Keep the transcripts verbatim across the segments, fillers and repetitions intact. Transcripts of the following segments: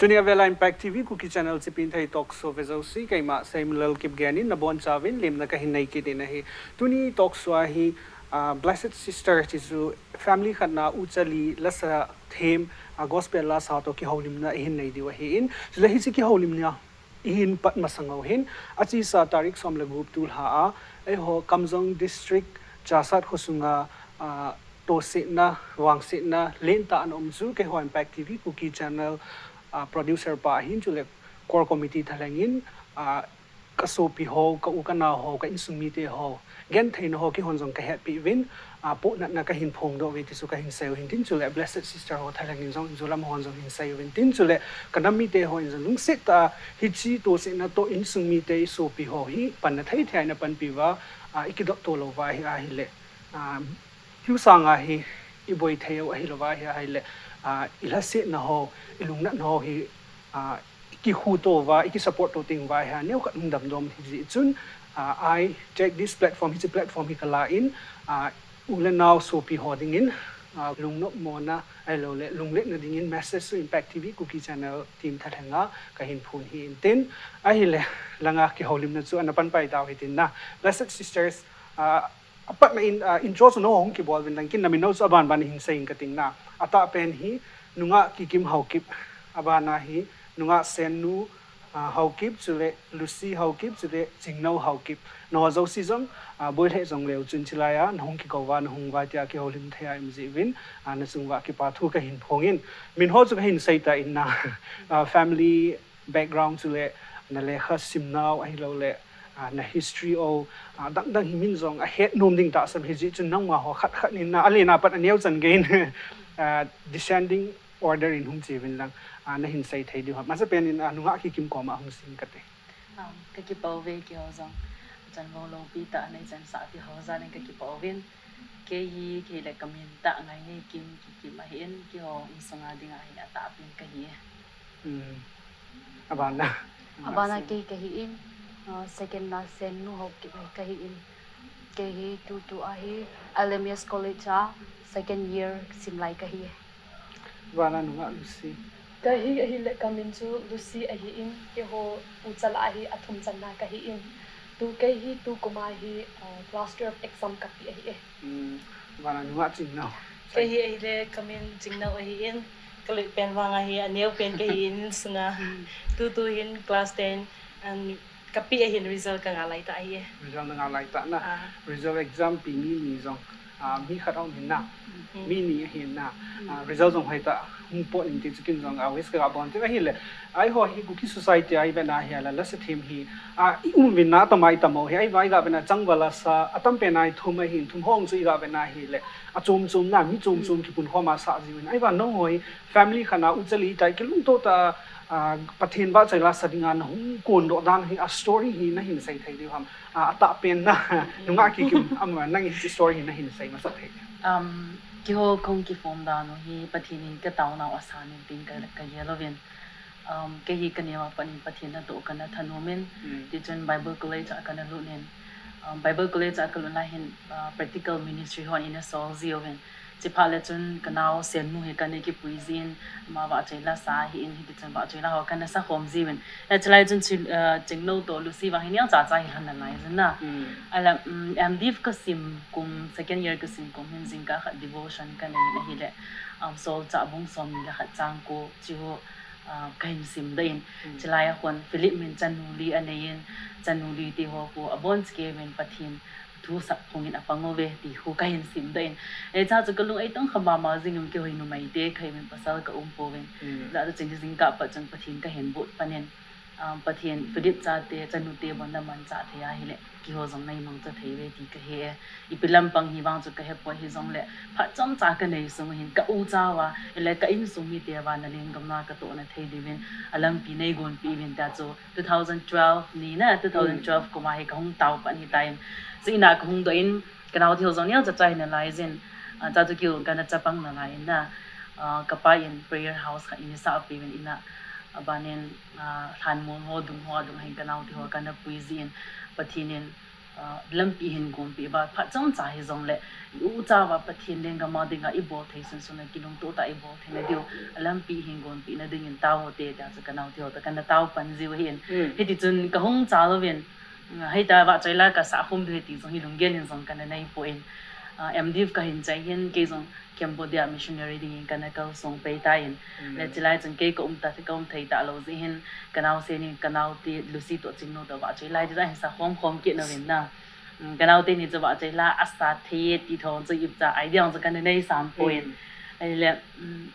Tuni a vela Impact T V Kuki Channel Chipinthei Talk Show ve jouse, keima Samuel Kipgen in nabonchauvin lemna kahin nei kit in ahi. Tuni Talk Show a hi, ah, Blessed Sister chu family khat na u chali lasa them, ah, gospel lasa toh kihoulimna ihin nei diu ahin. Chule hiche kihoulimna ihin pat masang u hin, achesa tarik som le gup tulha a, eiho Kamjong District, Chassad khosunga, ah, tosetna, vangsetna lentah ana um chu, keiho Impact T V Kuki Channel, ah, producer pa ahin, chule core committee thalheng in, ah, kasopi ho, ka u ka nao ho, ka insung mite ho, gentheina ho, keihon jong kahetpeh uvin, ah, pohnatna kahin phongdoh uve ti chu kahin sei u hintin, chule Blessed Sister ho thalheng in jong, injo lam hon jong hin sei u hintin, chule kanam mite hon jong lungset tah a, hiche tosetna toh insung mite, isopi ho hi panna thei thei a ina panpi uva, ah, ikidop to lou uva ahi, ahile, ah, hiu sanga hi iboi thei u ahilou uva ahi, ahile, ah, ilhasetna ho, ilungnatna ho hi, ah, ikikhuto uva, ikisupport to teng uva hi, aneo khat hung damdom hijeh chun, ah, I take this platform, hiche platform hi kala in, ah, u le nao sopi ho dingin, ah, lungnopmona, ahilouleh, lungletna dingin message chu Impact T V Kuki Channel team thalheng a kahin phon hi intin, ahile, langa kihoulimna chu ana pan pai tau hitin na. Blessed Sisters, ah, apatna in, ah, intro chu nahung kibol uvin lang kin, namin ho chu aban ban hin sei inge kating na. Atahpen hi, Nungah Kikim Haokip, abana hi, Nungah Sennu, ah, Haokip, chule Lucy Haokip, chule Chingnou Haokip. Nangho jouse jong, ah, boi lheh jongleu chun chulai a nahung kikou uva, nahung uva tia kihoulim thei a um jeh uvin, ah, nachung uva kipa thu kahin phong in. Min ho chu kahin sei tan na, ah, family background chule nalekha simnau ahilouleh, ah, na history ho, ah, dang dang hi min jong ahet nom ding tahsan hijeh chun nangma ho khat khat in na, alen a pat aneo chan gei in, ah, descending order in hung che uvin lang, ah, nahin sei thei diu ham. Masapen in, ah, Nungah Kikim koma hung sei inge kati. Um, kakipah uve keiho jong. Chanvo loupi tah a neichansah ti ho jal in kakipah uvin. Kei hi, kei le kamin tah Ngaineikim Kikim ahin, keiho insunga dinga hi atahpen kahi. Hmm. Abana. Abana kei kahin, uh, second na Sennu Haokip kahin. Kei hi tutu a hi L M S College a second year simlai kahi. Abana Nungah Lucy. Kei hi ahile kamin chu Lucy ahin, keiho u chal a hi athum channa kahin. Tu kei hi tukum a hi, uh, class twelve exam kape ahi e. Hmm, abana Nungah Chingnou. Kei hi ahile kamin Chingnou ahin, kaloi pen vang a hi aneo pen kahin insunga. Tutu hin class ten, um, kape ahin, result kanga lai tah ahi e. Result nanga lai tah na. Ah. Result exam pe mi ni jong, ah, mi khat aum hin na. Hmm. Mi ni ahin na. Hmm. Ah, result jong hoitah hung pot in ti chu kin jong, ah, wish kaga bol tin ahile. Eiho hi Kuki society a ivet na hi ala lasa them hi, ah, i um uvin na, atam a itam u hi, eiho iga vet na changval lasa, atam pen a hi thum ahin, thum ho chu iga vet na hile, achom chom na, mi chom chom kipun khom a sa jiuvin. Eiho nangho hi family khat na u chali tah a kilungto tah a, ah, Pathen vahchoi lasa dinga nahung kondoh dan hi, a story hi nahin sei thei diu ham. Ah, atahpen na, Nungah Kikim, ama nangin hiche story hi nahin sei masa thei. Um, keiho kahung kiform dan u hi Pathen in kataonau asan in tin ka, kagel uvin. Um, kei hi kaneo a pat in Pathen natoh kana thanom in, Hmm. tichun Bible College a kana lut in, um, Bible College a kalut lai hin, uh, practical ministry hon eina sol jiuvin. Chuphat le chun kanao Sennu hi kana kipui jin, ama vahchoi lasa ahin, hitichun vahchoi la ho kana sakhom jiuvin. Hichelai chun chu, uh, Chingnou toh Lucy vang hi neocha cha hi lhon nalai jin na. Hmm. Ahile, um, M.Div kasim kum, second year kasim kum hin jingkah khat devotion kanei in ahile, um, Solchah bung somni le khat chang ko chu, ah, kahin simdoh in, Hmm. chulai a khun Philip min chanu li anei in, chanu li te ho khu abonchakei uvin Pathen thu sap phung in apang uve ti khu kahin simdoh in. Hichea chu kalung eitong kha mama jing in, keiho hi numei te kahi uvin, pasal kaum pouvin. Hmm. Hijeh chun jingkah pat chun Pathen kahin bot pan in, ah, Pathen Philip chate, chanu te bon namanchah thei ahile, keiho jong neimangcha thei uve ti kahe e. Ipi lampang hi vang chu kahepoi, hijongle phat chomcha kanei sung hin ka ucha uva, ile ka insung mite uva nalenggam na katohna thei diuvin alampi neigonpeh uvin tia chu two thousand twelve ni na, two thousand twelve kum a hi kahung tao pan ahitai. Chu in a kahung doh in, kanao te ho jong neocha cha hi nalai jin, ah, cha chu keiho kana chapang nalai in na, ah, kapa in prayer house khat eina sahpeh uvin in a, abanin, ah, lhanmol ho dung ho a dung hin kanao te ho kana pui jin, Pathen in ah, lampi hin gonpeh uva, phat chomcha hijongle, i u chauva Pathen lenggam a dinga i bol thei sunsun a kilungtoh tah a i bol theina diu, ah, lampi hin gonpeh na dingin tao te, tia chu ka naote ho toh kana tao pan jiu ahin. Mm. Hiti chun ka hung chal uvin, ah, hei ta vahchoi la ka sah khum diu ahi ti jong hi lunggel in jong kana nei poi. Ah, M.Div ka hin chai hin, kei jong Cambodia missionary dingin kana kalsong pai tan. Mm. Le chulai chun kei ka um ta, ka um thei talou jeh hin, ka naosen in, ka naote Lucy toh Chingnu toh vahchoi lai ding a hin sa khom khom kit nauvin na. Mm, ka naote ni chu vahchoi la a sa thei e ti thong chu ipi cha idea jong chu kana nei sam poi. Mm. Ahile, mm,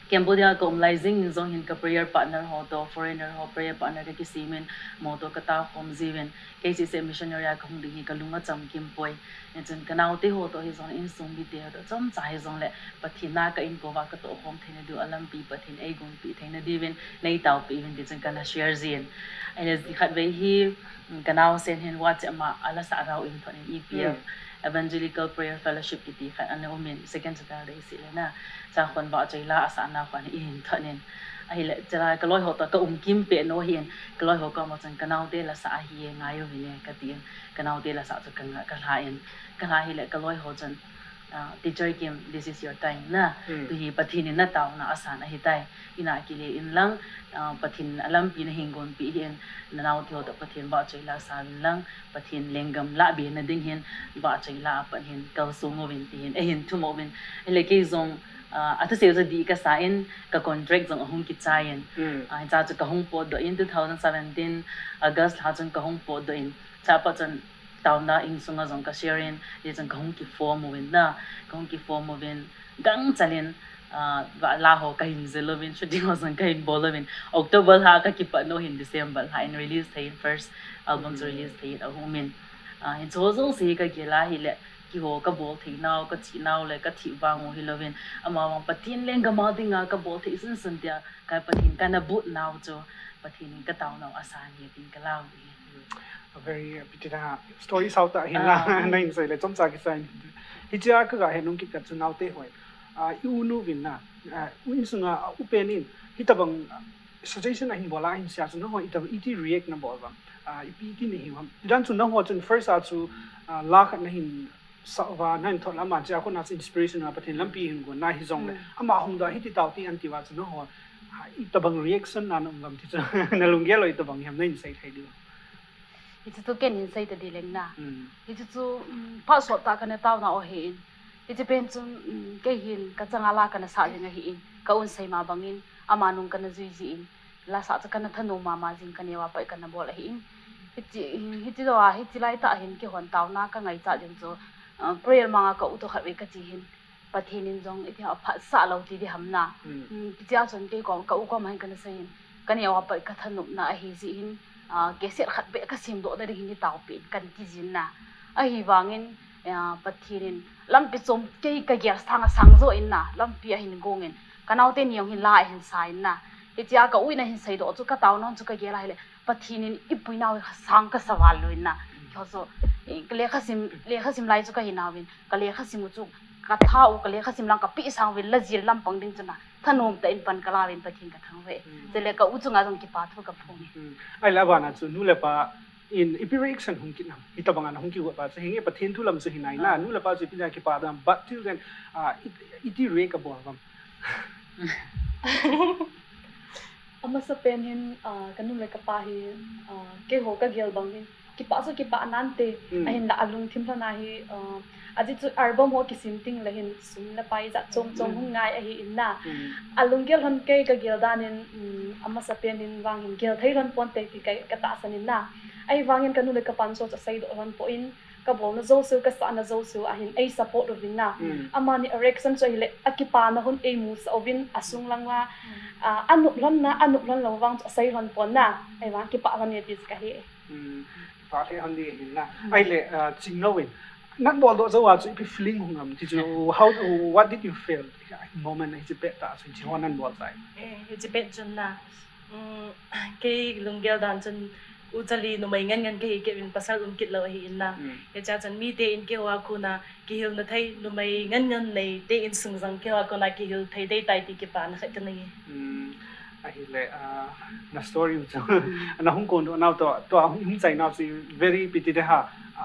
Cambodia ka um lai jing in jong hin ka prayer partner ho toh, foreigner ho prayer partner ka kisem in, mo toh ka tao khom jiuvin, kei seh seh missionary a ka hung ding hi ka lung a chamkim poi. Hichun ka naote ho toh hijongle, insung mite ho toh chomcha hijongle, Pathen na ka inko uva ka toh khom theina diu a lampi Pathen ei gonpeh theina diuvin nei taopeh uvin ti chun kana share jin. Ahile khatvei hi, mm, ka naosen hin WhatsApp ma a la sah rao in thon in E P F, Mm. Evangelical Prayer Fellowship kiti khat ana um in, Second Saturday seh le na. Cha khon vahchoi la a sah na khon in thon in. Ahile, chulai ka loi ho toh ka um kim peh nau hin, ka loi ho koma chun ka naote la sah ahi e, ngai uvin e, ka tin, ka naote la sah chu ka nga, ka lha in, ka lha hile ka loi ho chun, ah, "Teacher Kim, this is your time na. Hmm. Tu hi Pathen in na taona a san ahi tai. Ina kile in lang, ah, Pathen a lampi na hin gonpeh hih in, na naote ho toh Pathen vahchoi la sa uvin lang, Pathen lenggam lah be na ding hin, vahchoi la a pat hin kalsong uvin," ti hin, ei hin thum uvin. Ahile kei jong, ah, a thusei chu dih ka sa in, ka contract jong ahung kichai in. Hmm. Ah, hicha chu ka hung potdoh in, two thousand seventeen August lha chun ka hung potdoh in. Chua pat chun taona insunga jong ka share in, hichun ka hung kiform uvin na, ka hung kiform uvin, gangchal in, ah, va la ho ka hin jil uvin, shooting ho jong ka hin bol uvin, October lha ka kipat nau hin December lha in release thei in, first album chu Mm. release thei in ahung um in. Ah, hichu jouse ka gel a hile, keiho ka bol thei nau, ka thi nau le ka thi vang u hilouvin, amavang Pathen lenggam a dinga ka bol thei sunsun tia, ka Pathen kana but nau chu, Pathen in ka taonau a san ahi tin ka lau hi. A very, uh, piti da story sao tah hin la, Ah, mm. na hin sei le chomcha kisa in. Hichea ka ga he nung kit ka chu naote hoi. Ah, i u nu vin na, ah, u insunga, ah, u pen in, hitabang, ah, suggestion ahin bol a, ahin sei a chu nangho itabang iti react na bol uvem. Ah, ipi iti na hiu ham. Ti dan chu nangho chun first a chu, ah, la khat na hin sa uva, na hin thot le ama chea kona chu inspiration a Pathen lampi hin gon na hijongle. Mm. Ama hung doh a hiti tao ti ahin ti uva chu nangho, ah, itabang reaction na na um uvem ti chu na lunggel u itabang ham na hin sei thei diu. Hichu chu ken hin sei ta di leng na. Mm. Hichu chu, um, phat sot tah kana taona u ahi in. Hichu pen chun, um, kei hin ka changa la kana sa jing ahi in. Ka un sei ma bang in, ama nung kana jui ji in. La sa chu kana thanom mama jing, ka neo a pat kana bol ahi in. Hichi, hichi lou a, hichi lai tah hin keihon taona ka ngaichat jing chu, ah, prayer manga ka u toh khatvei ka che hin, Pathen in jong iti a phatsah lou ti di ham na. Hmm. Hmm, hichea chun kei kom, ka u koma hin kana sei in, ka neo a pat ka thanopna ahi jeh hin, ah, cassette khat beh ka semdoh na ding hin nei taopeh in kana ti jin na. Ahivangin, ah, Pathen in lampi chom kei ka gel sang a sang jo in na, lampi ahin gong in, ka naote ni jong hin la ahin sa in na. Hichea ka u in ahin seidoh chu ka taona chu ka gel a hile, Pathen in eipui nau hi sang ka sa val lou in na. Keiho chu, eh, ka lekha sim, lekha sim lai chu ka hi nauvin, ka lekha sim u chu ka tha u, ka lekha sim lang ka peh sang uvin, la jil lampang ding chu na, thanom tah in pan ka la uvin Pathen ka thangvah e. Hmm. Chule ka u chunga jong kipa thu ka phong e. Hmm. Ahile abana chu nu le pa in ipi reaction hung kit nam? Hitabang a na hung kigot pa chu hinge, Pathen thu lam chu hi nai na, Ah. nu le pa chu ipi dia kipa dam, but till then, ah, it-, iti react ka bol uvem? Amasa pen hin, ah, ka nu le ka pa hi, ah, keiho ka gel bang hin, kipah chu kipah nante, Hmm. ahinla alungthim lhon a hi, ah, ajeh chu album ho kisem teng le hin sum le pai jat chom chom Hmm. hung ngai ahi in na. Hmm. Alunggel lhon kei ka gel dan in, um, amasa pen hin vang hin gel thei lhon ponte ti ka, ka tahsan in na. Ahivangin ka nu le ka pan chu aseidoh lhon poi in, ka bolna jouse u, ka sahna jouse u ahin ei support uvin na. Hmm. Amani a reaction chu ahile, akipana hon ei musah uvin, asung lang la, Hmm. ah, anop lhon na, anop lhon lou vang chu asei lhon pon na. Ahivang kipah lhon e ti chu ka he. Hmm. Kipah lheh lhon di hin na. Hmm. Ahile, ah, Chingnu in, nang boldoh jou a chu ipi feeling hung um? Ti chu, how, what did you feel? Moment hiche pet a chu, hiche ho nang bol tai. Eh, hiche pet chun na. Um, kei lunggel dan chun u chali numei ngen ngen kahi kit in, pasal um kit lou ahi in na. Mm. Hichea chun mite in keiho a kona kihilna thei numei ngen ngen neite insung jong keiho a kona kihil thei ding tai ti kipana khat kanei e. Mm. Ahile, ah, na story u chu. Mm. Na hung kondoh nau toh, tua hung, hung chai nau chu very pity de ha.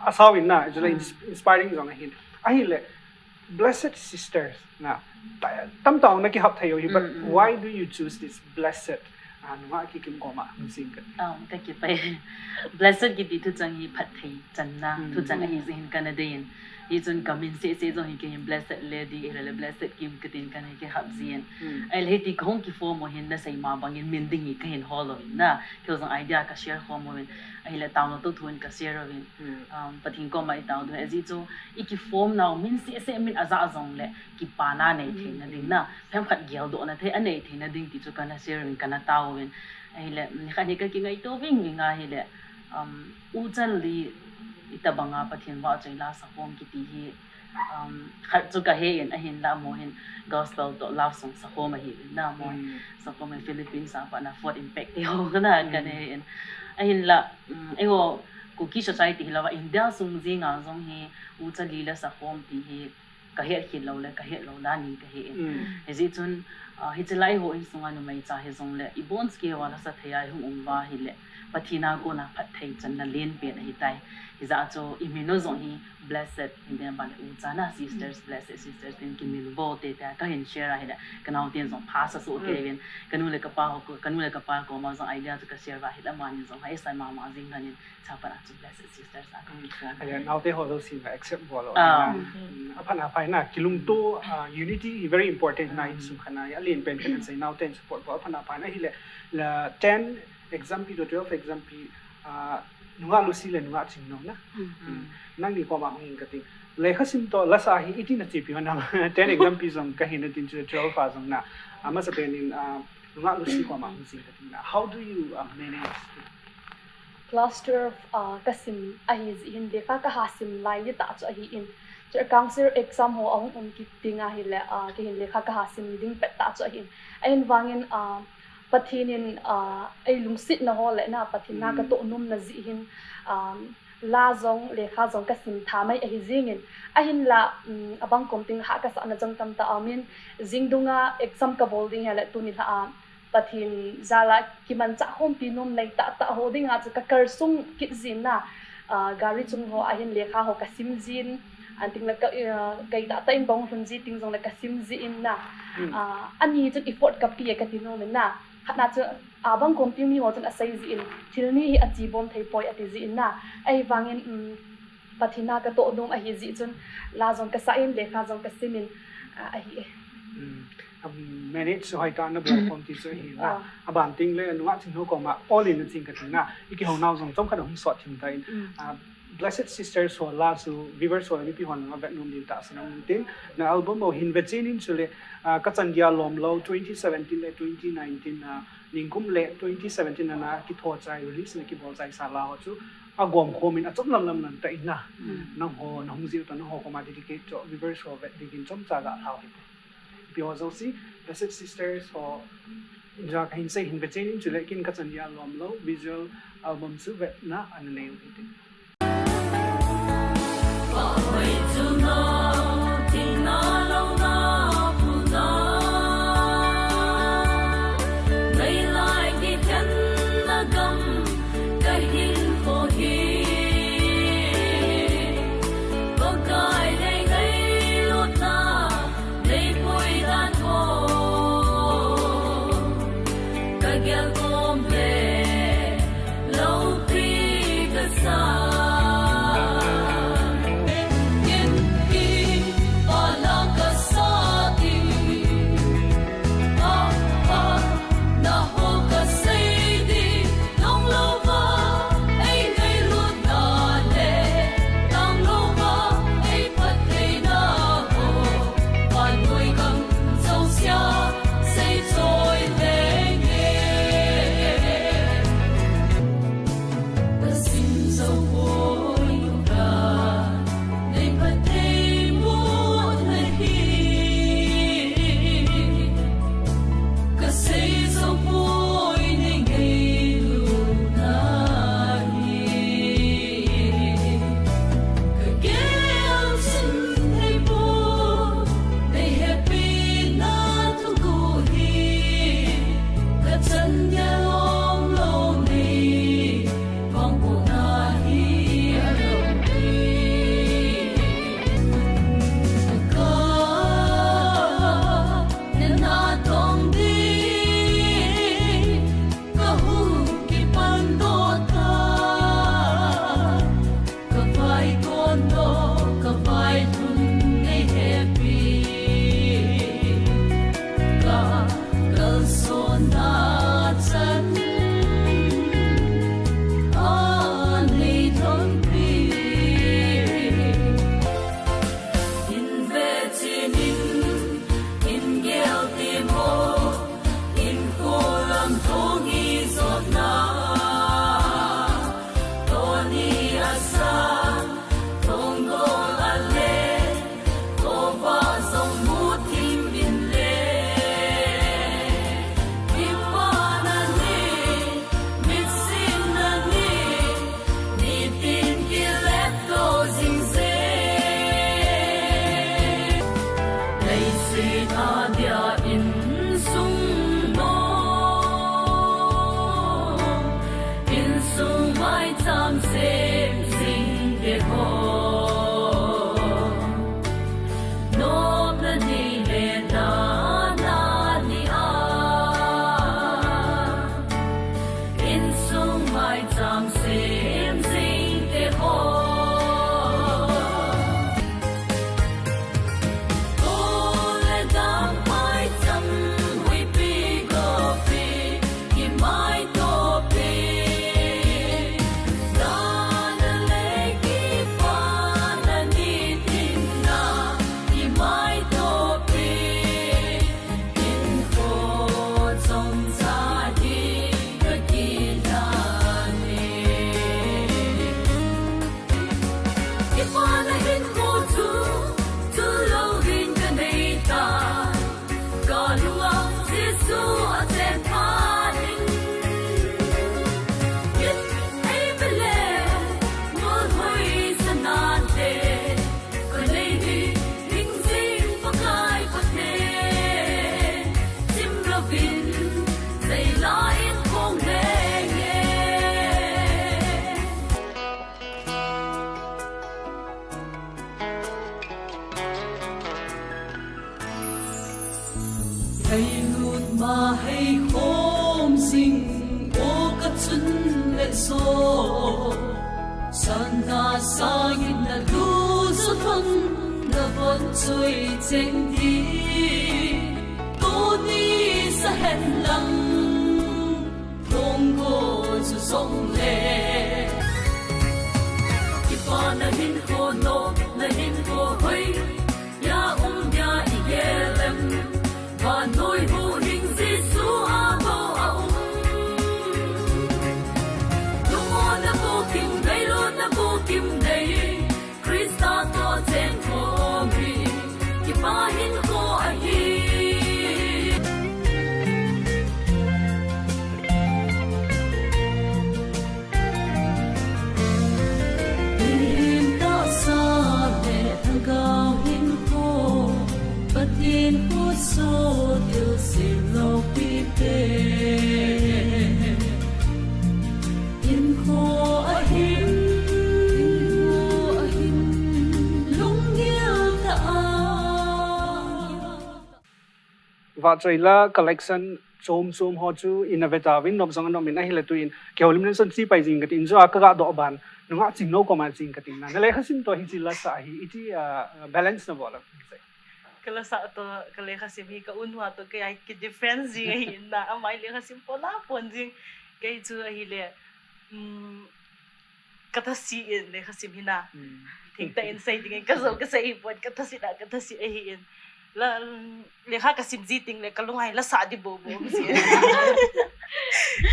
Asao in na, jula inspiring jong ahin. Ahile, Blessed Sisters na, tamtah na kihap thei u hi, but why do you choose this blessed? Ah, nunga kikim koma, hung sing ka. Um, ka kipai. Blessed kiti thuchang hi phatthei channa thuchang ahi jeh hin kana dei in. Hichun ka min seh seh jong hi kei hin Blessed Lady, ahile Blessed Kim katin kana kihap jin. Ahile hiti kahung kiform u hin nasei ma bangin min ding hi kahin hol uvin na. Kei jong idea ka share khom uvin. Ahile taona toh thu in ka share uvin. Um, Pathen koma i tao diu ahi jeh chu i kiform nau min seh seh min ajah jongle kipana nei theina ding na. Phem khat geldohna thei anei theina ding ti chu kana share uvin kana tao uvin. Ahile, nikhat hi ka kingaito ving ving ahile, um, U Challi itobanga Pathen vahchoi la sakhom kiti hi, um, khat chu kahe in ahinla amaho hin gospel toh love song sakhom ahi in na amaho hin sakhom ahi Philippines a pat na Fort Impact ti ho na kana he in. Ahinla, um, eiho Kuki society hilou a India sung jeng a jong hi U Challi la sakhom ti hi kahet khel lou le, kahet lou dan in kahe in. Hijeh chun, ah, hiche lai ho insunga numei cha hijongle, ibon skewa la sa thei a ihung um uva ahile, Pathen a kona phatthei channa lenpen ahitai. Hijeh chun, i min u jong hi blessed, in dem bale U Cha na sisters, blessed sisters, tin kimin vo te te, kahin share ahile, kanaoten jong pha sa soh kei uvin, kanu le kapa ho, kanu le kapa koma jong idea chu ka share uva ahile, amani jong hai sa mama jing lhonin, Chapat a chu Blessed Sisters a ka. Ahile, naote ho jouse na accept bol u. Ah. Aphat na phat na, kilungto, ah, unity hi very important na insung khat na, alen pen pen sei naoten support bol aphat na phat na ahile, la ten exam pi toh twelve exam pi, ah, nungah Lucy le nungah Chingno na. Nangni koma hung in kating. Lekha sim toh lasa hi iti na chepi ho na. Ten exam pi jong kahin na tin chu twelve a jong na. Amasapen in, ah, nungah Lucy koma hung sing kating na. How do you, ah, manage? Class twelve, ah, kasim ahi jeh hin lekha kaha sim lai tah chu ahin. Chu council exam ho ahung um kit ding ahile, ah, kei hin lekha kaha sim ding pet tah chu ahin. Ahin vangin, ah, Pathen in, ah, eilungsetna ho le na Pathen na katoh nom na jeh hin, ah, la jong lekha jong kasim tha mai ahi jingin. Ahinla, um, abang kom ting hah kasahna jong tamtah aumin, jing dunga exam kabol ding ahile tuni lha a Pathen jal a kimanchah khompi nom nei tah tah ho dinga chu ka kal sung kit jin na, ah, gari chung ho ahin lekha ho kasim jin, anting le ka, ah, gai tah tah in bong lhun ji ting jongle kasim jin na, ah, ani chun effort kapi e kati nom in na, khat na chu, ah, bang kom ting mi ho chun asei jin, thil ni hi achi bom thei poi ati jin na, ahivangin, um, Pathen na katoh nom ahi jeh chun, la jong kasah in, lekha jong kasim in, ah, ahi e. Um, manage chu hoitah na bol khom ti chu ahi la. Aban ting le, nungah Chingno koma, all in a ching kating na, i kihou nau jong chomkhat ahung sot thim tan. Ah, Blessed Sisters ho la chu, viewers ho le mipi hon avet nom din tahsan a um tin, na album ho hin vechen in chule, ah, Kachan Dia Lomlou, twenty seventeen le twenty nineteen, ah, ningkum le twenty seventeen a na kitho chai, release na kibol chai sa la ho chu, agom khom in achom lam lam lam tah in na. Nangho, nahung jeh u toh, nangho koma dedicate toh, viewers ho vet dingin chomcha ga lhau hite. Ipi ho jouse, Blessed Sisters ho, ja kahin sei hin vechen in chule kin Kachan Dia Lomlou, visual album chu vetna ana nei u hite. Sem jing te ho, nopna ni le dana ni a, insung maicham sem jing te ho. Ko le dang maicham huipi gopi, kimaitopi, dana le kipana nitin na, kimaitopi, hinkho chomcha hi ka kila e. Kipana hinkho chu, chu louvin ka nei tai. Ka lung'ah Jesu a chen phat in, in ei ve le, ngol hoi sa nante. Ka nei hi, hing jing Pakai Pathen, chim louvin, sei la in khong le nge. Hei lut ma hei khom jing, o ka chun le jo. Sana sangin na lu jo thon na von choi cheng di. Tuni sa hen lang. Thong ko chu jong le. Kipana hinkho no, na hinkho hoi. Ya um ya i gel em. Vannoi huhhing Jesu a bou a um. Lungmonna bou kim nei, lungmonna bou kim nei. Christa toh cheng khom hi, kipah hinkho ahi. Mihem tahsa le thagau hinkho, Pathen khutsoh thilse loupi te. Hinkho ahin, hinkho ahin, lunggil tah a. Vahchoi la collection chom chom ho chu ina ve tauvin, nom jong anom in, ahile tuin kihoulim le chun chi pai jing kati in, jua ka ga doh ban, nungah Chingno koma ching kati na. Na lekhasim toh hiche la sa hi, iti, ah, balance na bol a. Ka la sa toh, ka lekhasim hi ka u nu a toh kei a ki difference jing ahi in na, ama hi lekhasim pon a pon jing, kei chu ahile, um, ka thase in lekhasim hi na. Hmm. Thengtah in sei ding in ka jou ka sei hi pon, ka thase na, ka thase ahi in. La, lekha ka sim ji teng le ka lung a hi la sa di bou bou um ji.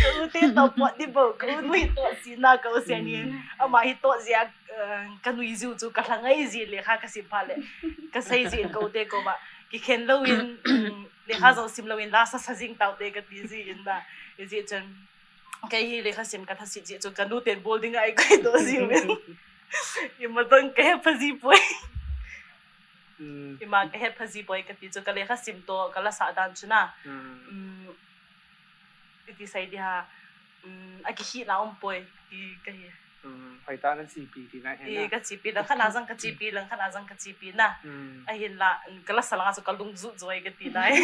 Ka u te toh pot di bou, ka u nu hi toh ji na, ka u sen hi. Hmm. Ama hi toh ji a, eh, ka nui jiu chu ka lha ngai ji lekha ka sim phat le. Ka sei ji in ka u te koma. Kikhen lou in, um, lekha jong sim lou in la sa sa jing tau te ka ti ji in na. Hijeh chun. Kei hi lekhasim ka thase jeh chun ka nu ten bol ding a ei koi doh jiu in. Ima jong ka hepha ji poi. Hmm. Ima ka hepha ji poi kati chu ka lekhasim toh ka la sa dan chu na. Hmm. Um, iti sei di ham, um, akikhehna um poi ti kahi. Hmm, hoitah na chepi tina ahi na. Eh, ka chepi, langkhat a jong ka chepi, langkhat a jong ka chepi na. Hmm. Ahinla, um, ka la sa langa chu ka lung jut joi kati na. Eh,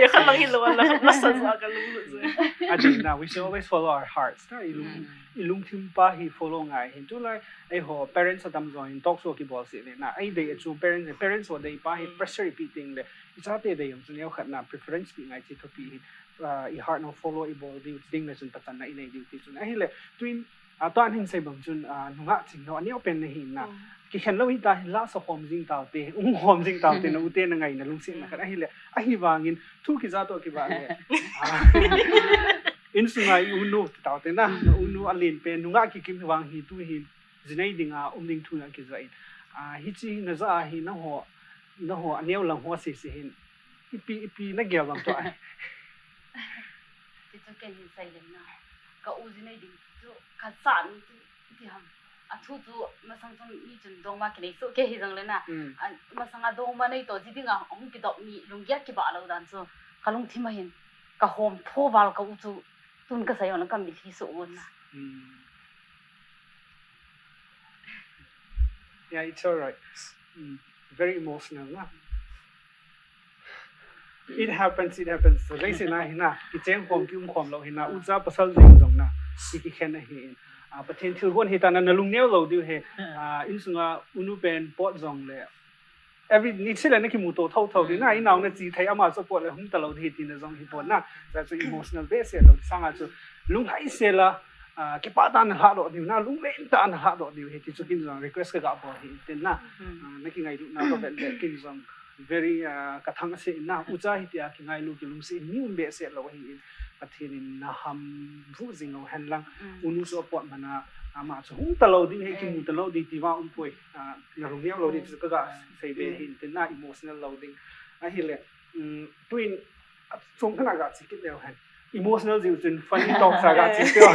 ka lang hilou, la, la sa jua ka lung jut joi. Adeh na, we should always follow our hearts. Na, i lung, hmm, i lungthim pa hi follow ngai hin. Tulai, eiho, parents adam jong hin talk show kibol seh le na. Ei dei a chu parents, parents ho dei pa hi, hmm, pressure ipi teng le. I chate dei jong chu neokhat na preference pi ngai chi thupi hin. Ah, i heart na follow i bol diu, ding le chun pachatna i nei diu ti chun. Ahile, tuin, ah, tua hin sei bang chun, ah, nungah Chingno, aneo pen na hi na. Mm. Kikhen lou hita hi la sa khom jing tau te, um khom jing tau te, na u te na ngaina lungsetna khat. Ahile, ahivangin, thu kija toh kibah le. Ah, insunga i u nu ti tau te na, na u nu alen pen, nungah kikim vang hi tu hin, jinei dinga, um ding thu na kija in. Ah, hiche na ja a hi na ho, na ho, aneo lang ho sese hin. Ipi, ipi na gel bang tua. Ti chu ken hin sei le na. Ka u jinei ding chu ka sa ni chu ti ham. A thu chu masang chun mi chun dongma kinei soh kei hi jong le na. Mm. A, masang a dongma nei toh ji dinga hung kidop ni lunggel kibah lou dan chu. Ka lungthim a hin ka hom tho val ka u chu tun ka sei jong le ka mitlhi soh un na. Mm. Yeah, it's all right. Mm, very emotional na. It happens, it happens. So, lei sina hina, kicheng khom, kium khom lou hina, ucha pasal jing jong na, ki kikhen ahi. Ah, Pathen thilgon hi ta na, na lungneo lou diu he. Ah, insunga unu pen pot jong le. Every, ni sila na kimuto thou thou di na, inao na chi thei ama chu pot le hum ta lou di ti na jong hi pot na. Sa chu emotional be se lou, sanga chu lunglai se la, ah, kipa ta na lha lou diu na, lunglen ta na lha lou diu he ti chu kin jong request ka ga bol hi tin na. Ah, na kingailu na ka vet le kin jong very, ah, ka thang ase na, ucha hi tia kingailu kilungset mi um be se lou hi in, Pathen in na ham bu jing lou hen lang, unu chu apot mana, ama chu hum ta lou ding he, kimu ta lou ding ti va um poi, ah, na lungneo lou ding chu ka ga sei be hi tin na, emotional lou ding. Ahile, um, tuin, ah, chung kana ga chi kit leu hen. Emotional jiu chun funny talk sa ga chi teo.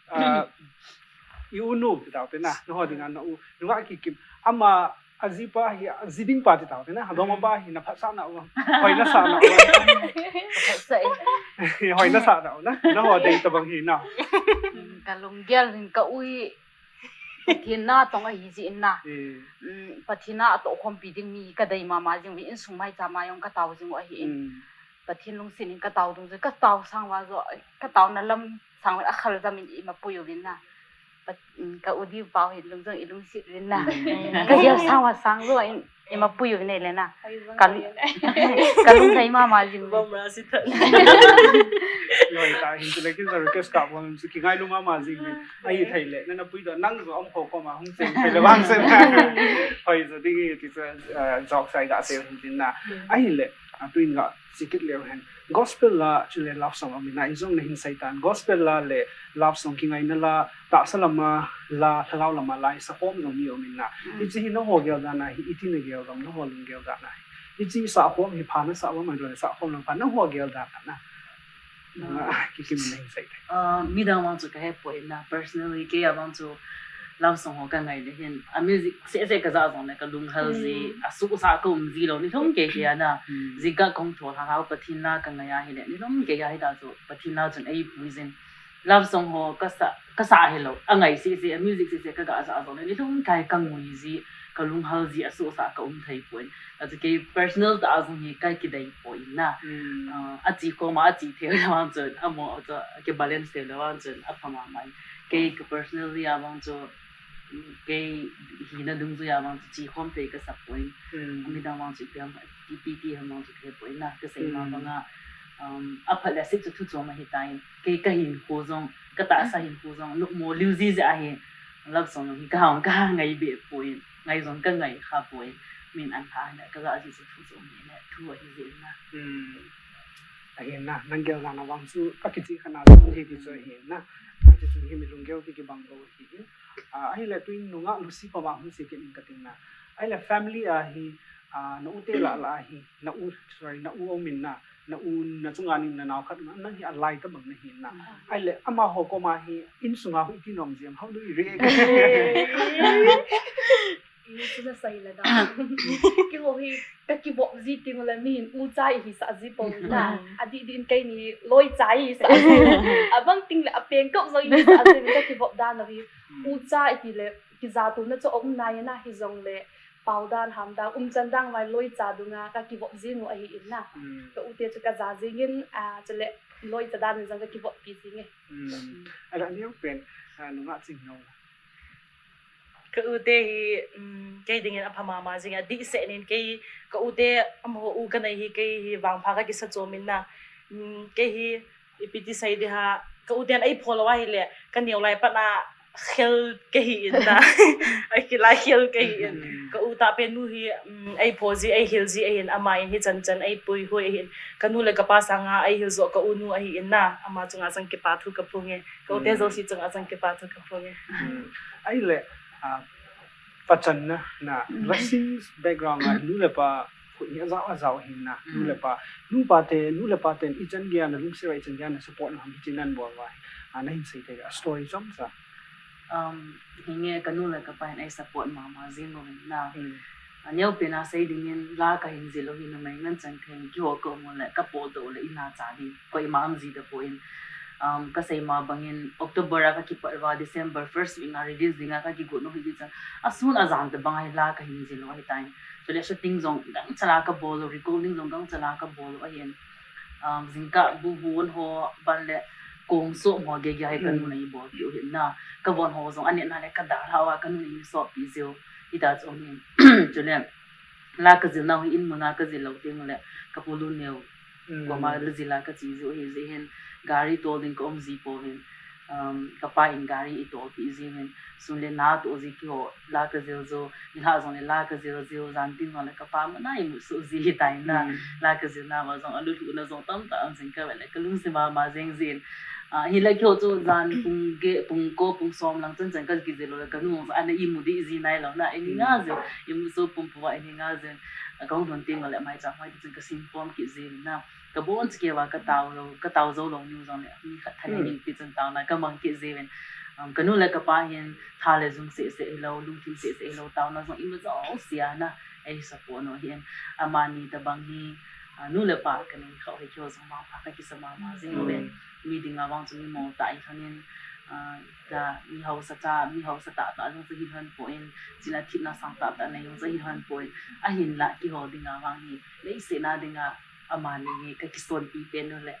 Ah, i unu ti tau te na, na ho dinga na u, nunga kikim. Ama, aji pa hi, aji ding pa ti tau te na, adong pa hi na phat sa na u, hoi na sa na u. Hoi na sa na u na, na ho dei tabang hi na. Ka lunggel hin ka u hi, Pathen na tong ahi ji in na. Eh. Mm, Pathen na atoh khompi ding mi ka dei mama jing mi insung mai cha ma jong ka tau jing u ahi in. Mm. Pathen lungset in ka tau dung jing, ka tau sang va jo, ka tau na lam sang va akhal jam in ima pui uvin na. Pat-, mm, ka u diu pau hin lung jong i lungset uvin na. Mm. Ka gel sang va sang jo in ima pui uvin le na. Ka, ka lung dei mama jing. Bom ra si tha. Loi ta hin tu le kin sa request ka bom chu kingailu mama jing. Ahi thei le, na na pui do nang jo om kho kho ma hung chen thei le vang sen. Hoi jo ding hi ti chu, eh, jok sai ga se hin tin na. Ahile, ah, tuin ga chi kit leu hen. Gospel la chule love song aum in na, ijong na hin sei tan. Gospel la le love song kingaina la, tahsa lama la, lhagao lama la, i sakhom jong mi aum in na. Hichi hi na ho gel dan a hi, iti na gel dan, na ho lung gel dan a hi. Hichi sakhom hi pha na sa aum a, sa khom lang pha na ho gel dan a na. Ah, kikim na hin sei te. Ah, midang vang chu ka he poi na, personally, kei a vang chu love song ho ka ngai le hin, a music seh seh ka ja jong le ka lunghel ji, a suhsa ka um ji lou, nilhum kei kei a na. Ji ga kong tho lhagao Pathen la ka ngai a hile, nilhum kei a hi ta chu Pathen la chun ei pui jin. Love song ho ka sa, ka sa hi lou, a ngai seh seh, a music seh seh ka ga ja jong le, nilhum kei ka ngui ji, ka lunghel ji, a suhsa ka um thei poi. Achu kei personal tah a jong hi ka kidei poi na. Ah, a chi koma, a chi thei le vang chun, amo chu, ki balance thei le vang chun, apha mama in. Kei ka personally a vang chu, mm, kei hina dungjui a vang chu, chi khom thei ka sa poi. Midang vang chu, ipi ham, ipi ti ham vang chu, ka he poi na, ka sei ma banga, um, aphat le asik chu thu chom ahi tan. Kei ka hinkho jong, ka tahsa hinkho jong, nopmo liu ji jeh ahi, love song hi ka hang, ka hang ngai be poi. Ngai jong ka ngai kha poi. Min an pha na ka ga ji chu thu jong ni na thu ahi jeh na. Hmm. Ahin na, nang gel dan a vang chu ka kichi kha na chu hi ti chu ahin na. Ka ti chu hi mi lunggel ti kibang lou hi. Ah, ahile tuin nunga Lucy pa vang hung sei kit in ka tin na. Ahile family a hi, ah, na u te la la hi, na u, sorry, na u aum in na. Na u na chunga nin na nao khat na, nang hi alai tabang na hi na. Ahile, amaho koma hi, insunga hi iti nom jiem, how do you react? Ichu na sei le da. Keiho hi, ka kivop ji teng le mi hin ucha i hisah ji poi na. Adih dih in keini loicha i hisah ji. Abang teng le apeng kop jong i hisah ji, ka kivop dan hi. Ucha i ti le, kija tona chu aum nai na, hijong le, pao dan, ham dan, umchan dan vai loicha dunga ka kivop jing u ahi in na. Hmm. Ka u te chu ka ja jing in, ah, chule loicha dan in jong ka kivop pi jing e. Hmm. Ahile aneo pen, ah, nunga ching no. Ka u te hi, um, kei dingin apha mama jing a, adih seh nin kei, ka u te amaho u ka nei hi kei hi vangpha ka kisa chom in na. Um, kei hi, ipi ti sei di ham, ka u ten ei pho lou ahile, ka neo lai pat na khel ka hi in na. Akila khel ka hi in. Hmm. Ka u tah pen nu hi, um, ei pho ji, ei hil ji, ahin ama in hichan chan ei puihui ahin. Ka nu le ka pa sanga ei hil jo ka u nu ahi in na. Ama chunga jong kipa thu ka phong e. Ka u te jouse chunga jong kipa thu ka phong e. Hmm. Ahile, ah, pachanna, na, blessings background a nu le pa, khu ni a jao, a jao hin na, nu le pa. Nu pa te, nu le pa ten, ichan gei a na lungset uva, ichan gei a na support na ham, hiche nan bol uva. Ah, na hin sei thei a story chomcha. Um, hinge ka nu le ka pa hin ei support mama jing uvin na. Hmm. Aneo pen a sei dingin la ka hin jil u hi numei ngen chan thei, keiho ka um u le, ka potdoh u le, ina cha ding, koima um ji tapon. Um, kasei ma bangin October a kakipat uva December first week a release dinga kakigot u hi chun, asun ajan tabang a hi la kahin jil u ahitan. Chule shooting jong gangchal a kabol u, recording jong gangchal a kabol u ahin. Um, jingkah bu hon ho ban le kong som ho gege hi kanu in eibolpeh u ahin na. Kavon ho jong aneh na le kadalha uva kanu in eisoppi jiu. Hita chu ahin. Chule la kajil nau hi in mun a kajil lou teng le kapu Luneo koma la jil a kache jiu ahi jeh hin, gari tol ding kaum ji pouvin, um, kapa in gari eitolpeh jiuvin, sun le na toh ji keiho la kajil jiu, nilhah jong le la kajil jiu, jan tin jong le kapa mun a imut soh ji ahitan na, la kajil na uva jong alulhuh na jong tamtah aum jing kavet le kalungset mama jeng jin. Ah, hile keiho chu jan pung get, pung ko, pung som lang chan chan kakijil u le kanu jong ana imu dih ji nailou na, eini nga jiu, imut soh pumpum uva eini nga jiu. Kahung lhun teng le maicham hoi ti chun kasim pom kit jiuvin na. Kabon chikei uva katao lou, katao jou lou niu jong le mi khat thanein ti chun taona kamang kit jiuvin. Um, kanu le kapa hin tha le jung seh seh hilou, lungthim seh seh hilou, taona jong ima jouse a na eisupport u ahin. Amani tabang hi, ah, nu le pa kanei khah u hi keiho jong mangpha kakisa mama jing uve. Mi dinga vang chu mi mol tah ilhonin, ah, mi haosa tah, mi haosa tah tah jong chu hilhon poi, china thina sang tah tah nei jong chu hilhon poi. Ahinla keiho dinga vang hi, leiset a dinga amani hi kakisonpi pen u le,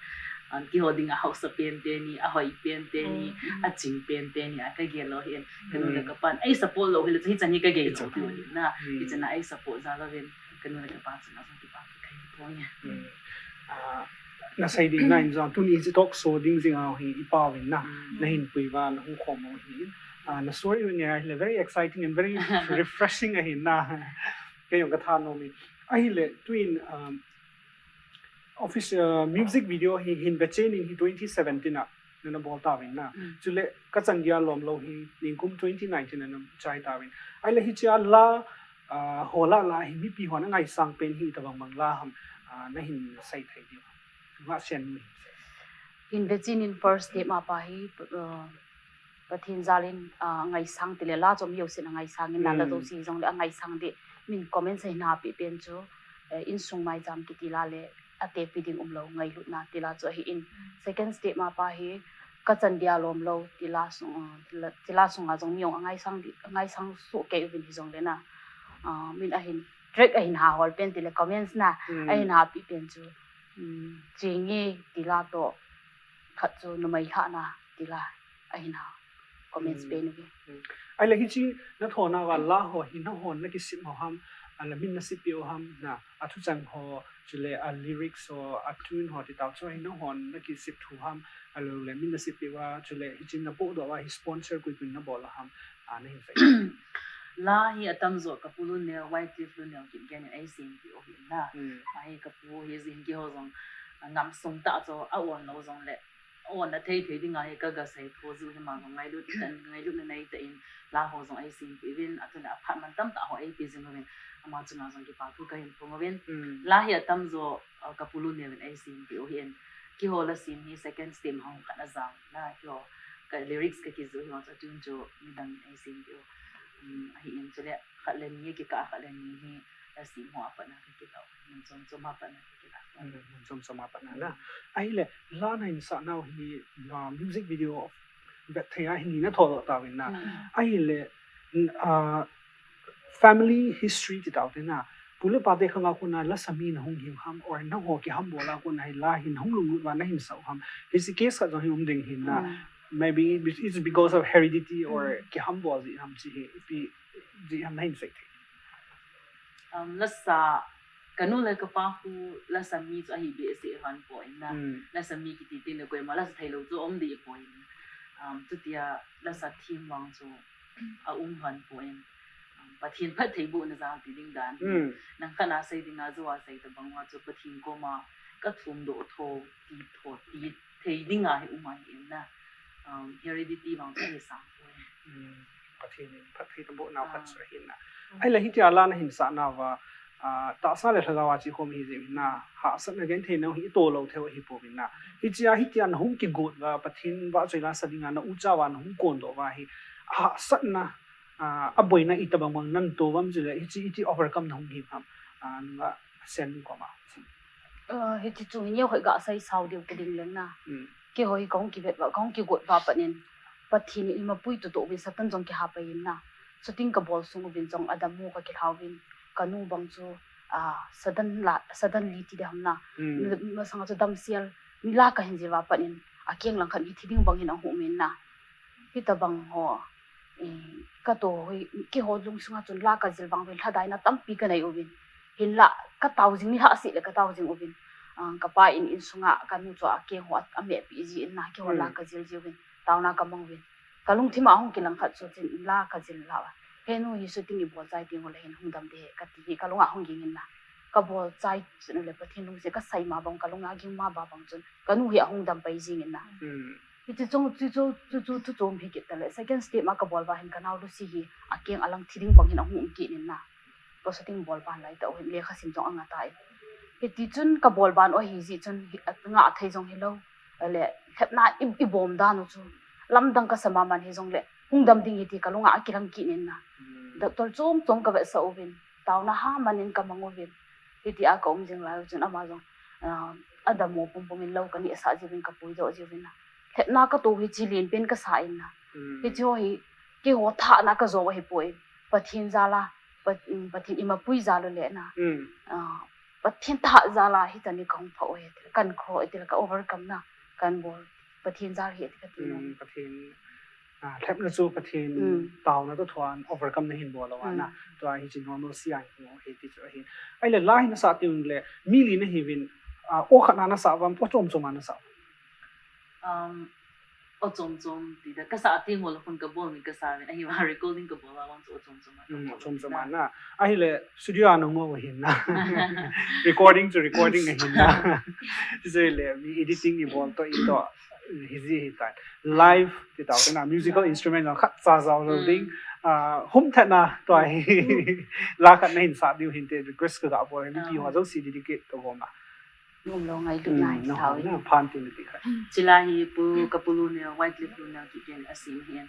um, keiho dinga haosa pen teni, ahoi pen teni, aching pen teni a kagel u ahin. Kanu le kapan eisupport lou hile chu hichan hi kagei lou diu ahin na. Hichan a eisupport jal uvin, kanu le kapa chunga jong kipa thu kahin phong e. Ah, nasei ding na in jong tuni hiche talk show ding jing a hi ipauvin na, nahin pui uva nahung khom u hi, ah, na story u ngai hile very exciting and very refreshing ahin na. Kei jong kathanom e. Ahile tuin, um, office, uh, music video hi Hin Vechen In hi twenty seventeen a nana bol tauvin na. Chule Kachan Dia Lomlou hi nikum twenty nineteen a nana chai tauvin. Ahile hichea la, uh, ho lah lah a hi mipi hon angaisang pen hi itobang bang la ham, uh, nahin sei thei diu. Ngahsen nu hin sei. Hin Vechen In first step a pa hi, uh, Pathen jal in, ah, ngaisang tile la chu mi jousen angaisang in la, la jouse jongle angaisang ding. Min comments ahin hahpeh pen chu, eh, insung maicham kiti la le atepi ding umlou ngailutna tila chu ahin. Second step a pa hi Kachan Dia Lomlou tila sung, ah, tila, tila sunga jong mi jong angaisang ding, angaisang soh kei uvin hijongle na. Ah, min ahin track ahin hahol pen tile comments na ahin hahpeh pen chu, um, Chingi tila toh khat chu Numei Lhahna tila ahin ha comments pen uve. Ahile hiche nathona uva la ho hi nahon nakisem u ham, ahile min nasempeh u ham na, athuchang ho, chule a lyrics ho, a tune ho ti tau chu hi nahon nakisem thu ham, ahilou le min nasempeh uva, chule hiche napohdoh uva hi sponsor koi koi in nabol u ham, a nahin sei. La hi atamjo kapu Luneo, White Cliff Luneo Kipgen in eisempeh u ahin na. Ahi kapu hi jin keiho jong, a, ngamsung tah chu a-on lou jongle, a-on na thei thei dinga hi kaga sei tho jiu hi, ama jong ngailut tah in, ngailutna nei tah in la ho jong eisempeh uvin, atule aphat man tamtah ho eipeh jing uvin, ama chunga jong kipa thu kahin phong uvin. La hi atamjo, a, kapu Luneo in eisempeh u ahin. Keiho la sem hi second step hung khat ajao na, keiho ka lyrics kakijih u hi vang chu atune chu midang in eisempeh u. Um, ahin chule khat le ni kikah a khat le ni hi la sem ho a pat na kakila u. Mun chom chom a pat na kakila u. Mun chom chom a pat na na. Ahile la nahin sah nau hi, ah, music video vet thei a hi ni nathodoh tauvin na. Ahile, ah, family history ti tau te na, pu le pa te khanga kona lasa mi nahung hiu ham, or nangho kihambol a kona hi la hi nahung lunglut uva nahin sah u ham? Hiche case khat jong hi um ding ahin na. Maybe it's because of heredity or kihambol jeh ham, hiche hi ipi jeh ham nahin sei thei? Um, lasa, kanu le kapa khu lasa mi chu ahi behseh lhon poi na. Lasa mi kiti teng le koima lasa theilou chu um deh poi. Um, chutia lasa thim vang chu aum lhon poi. Um, Pathen phattheibohna jal ti ding dan. Nang khat na sei dinga, jou a sei tabang uva chu Pathen koma kathumdoh tho, ti tho, ti thei dinga hi um ahi in na. Um, heredity vang chu hi sang poi. Pathen in phattheibohna khat chu ahi na. Ahile hitia la nahin sah nauva, ah, tahsa le lhagao a chekhom ahi jeh in na, hahsatna genthei nau hi ito lou thei u ahi pouvin na. Hichea hitia nahung kigot uva, Pathen vahchoi la sa dinga na ucha uva nahung kondoh uva hi, hahsatna, ah, aboina itobang bang nato uvam, chule hiche iti overcome nahung hi ham? Ah, nunga Sen koma. Ah, hiche chu neo hoi ga sei sao diu ka ding leng na. Keiho hi kahung kivet uva, kahung kigot uva pat in, Pathen in eima pui toh toh uvin Satan jong kiha pai in na. Shooting kabol sung uvin jong adammo kakilha uvin, kanu bang chu, ah, sudden la, suddenly ti ding ham na. Hmm. Masanga chu damsel, mi la kahin jil uva pat in, akeng langkhat hi thi ding bang hin ahung um in na. Hitabang ho, eh, katoh hi, keiho lungsunga chun la kajil vang uvin, lhadaina tampi kanei uvin. Hinla, katao jing, nilhah seh le katao jing uvin. Ah, kapa in, insunga kanu chu akeng ho a, amehpi ji in na, keiho la kajil ji uvin. Taona kamang uvin. Kalungthim a hung kilang khat chu chun la kajil lhah uva, "He nu, hi shooting ibol chai teng ule hin hung dam ding ahi," kati hi kalunga hung ging in na. Kabol chai chun le Pathen lungset kasai ma bang, kalunga ging ma ba bang chun kanu hi ahung dam pai jing in na. Hmm. Hichu chung, chu, chu, chu, chu, chu chom hi kit tale. Second step ma kabol uva hin kanao Lucy hi akeng alang thi ding bang hin ahung um kit in na. Ka shooting bol ban lai tah u hin lekha sim jong anga tai. Hiti chun kabol ban u ahi jeh chun hi, ngah thei jong hilou. Le, lhepna i, ibom dan u chu lamdang kasa mama in hijongle hung dam ding ahi ti kalunga akilang kit in na. Hmm. Doctor chom chom kavetsah uvin, taona ha man in kamang uvin. Hiti a kaum jing lai u chun ama jong, ah, adammo pumpum in lou kanehsah jiuvin, kapuidoh jiuvin na. Lhepna katoh hi chi len pen kasa in na. Hmm. Hiche ho hi keiho thahna kajo u ahipoi. Pathen jal a, Pat-, um, Pathen eima pui jal u le na. Hmm. Ah, Pathen thah jal a hitani kahung phah u ahi, kan kho, itil ka overcome na, kan bol, Pathen jal hi ati kati na. Hmm, Pathen, ah, lhepna chu Pathen, hmm, taona toh thua overcome nahin bol uva na. Hmm. Tua hiche normalcy a hung hi ti chu ahi. Ahile la hi nasah teng le mi li nahiuvin, ah, aw khat na nasah uvam, aw chom chom a nasah uvam? Um, aw chom chom ti da, kasah teng ule khun kabol mi kasa uvin, ahivang recording kabol a vang chu aw chom chom a. Hmm, aw chom chom a na. Ahile studio a nangou ahin na. Recording chu recording ahin na. Chule mi editing ibol toh itoh, hiji hitan. Live ti tao te na, musical instrument jong khatcha jao lou ding. Hmm. Ah, hum thet na tua hi. La khat nahin sah diu hinte, request kaga bol, mipi ho jouse dedicate toh gom a. Umlou ngailutna hi thao in. Hmm, na phan ti nati khat. Chule hi pu, ka pu Luneo, White Cliff Luneo kiti in asem hin.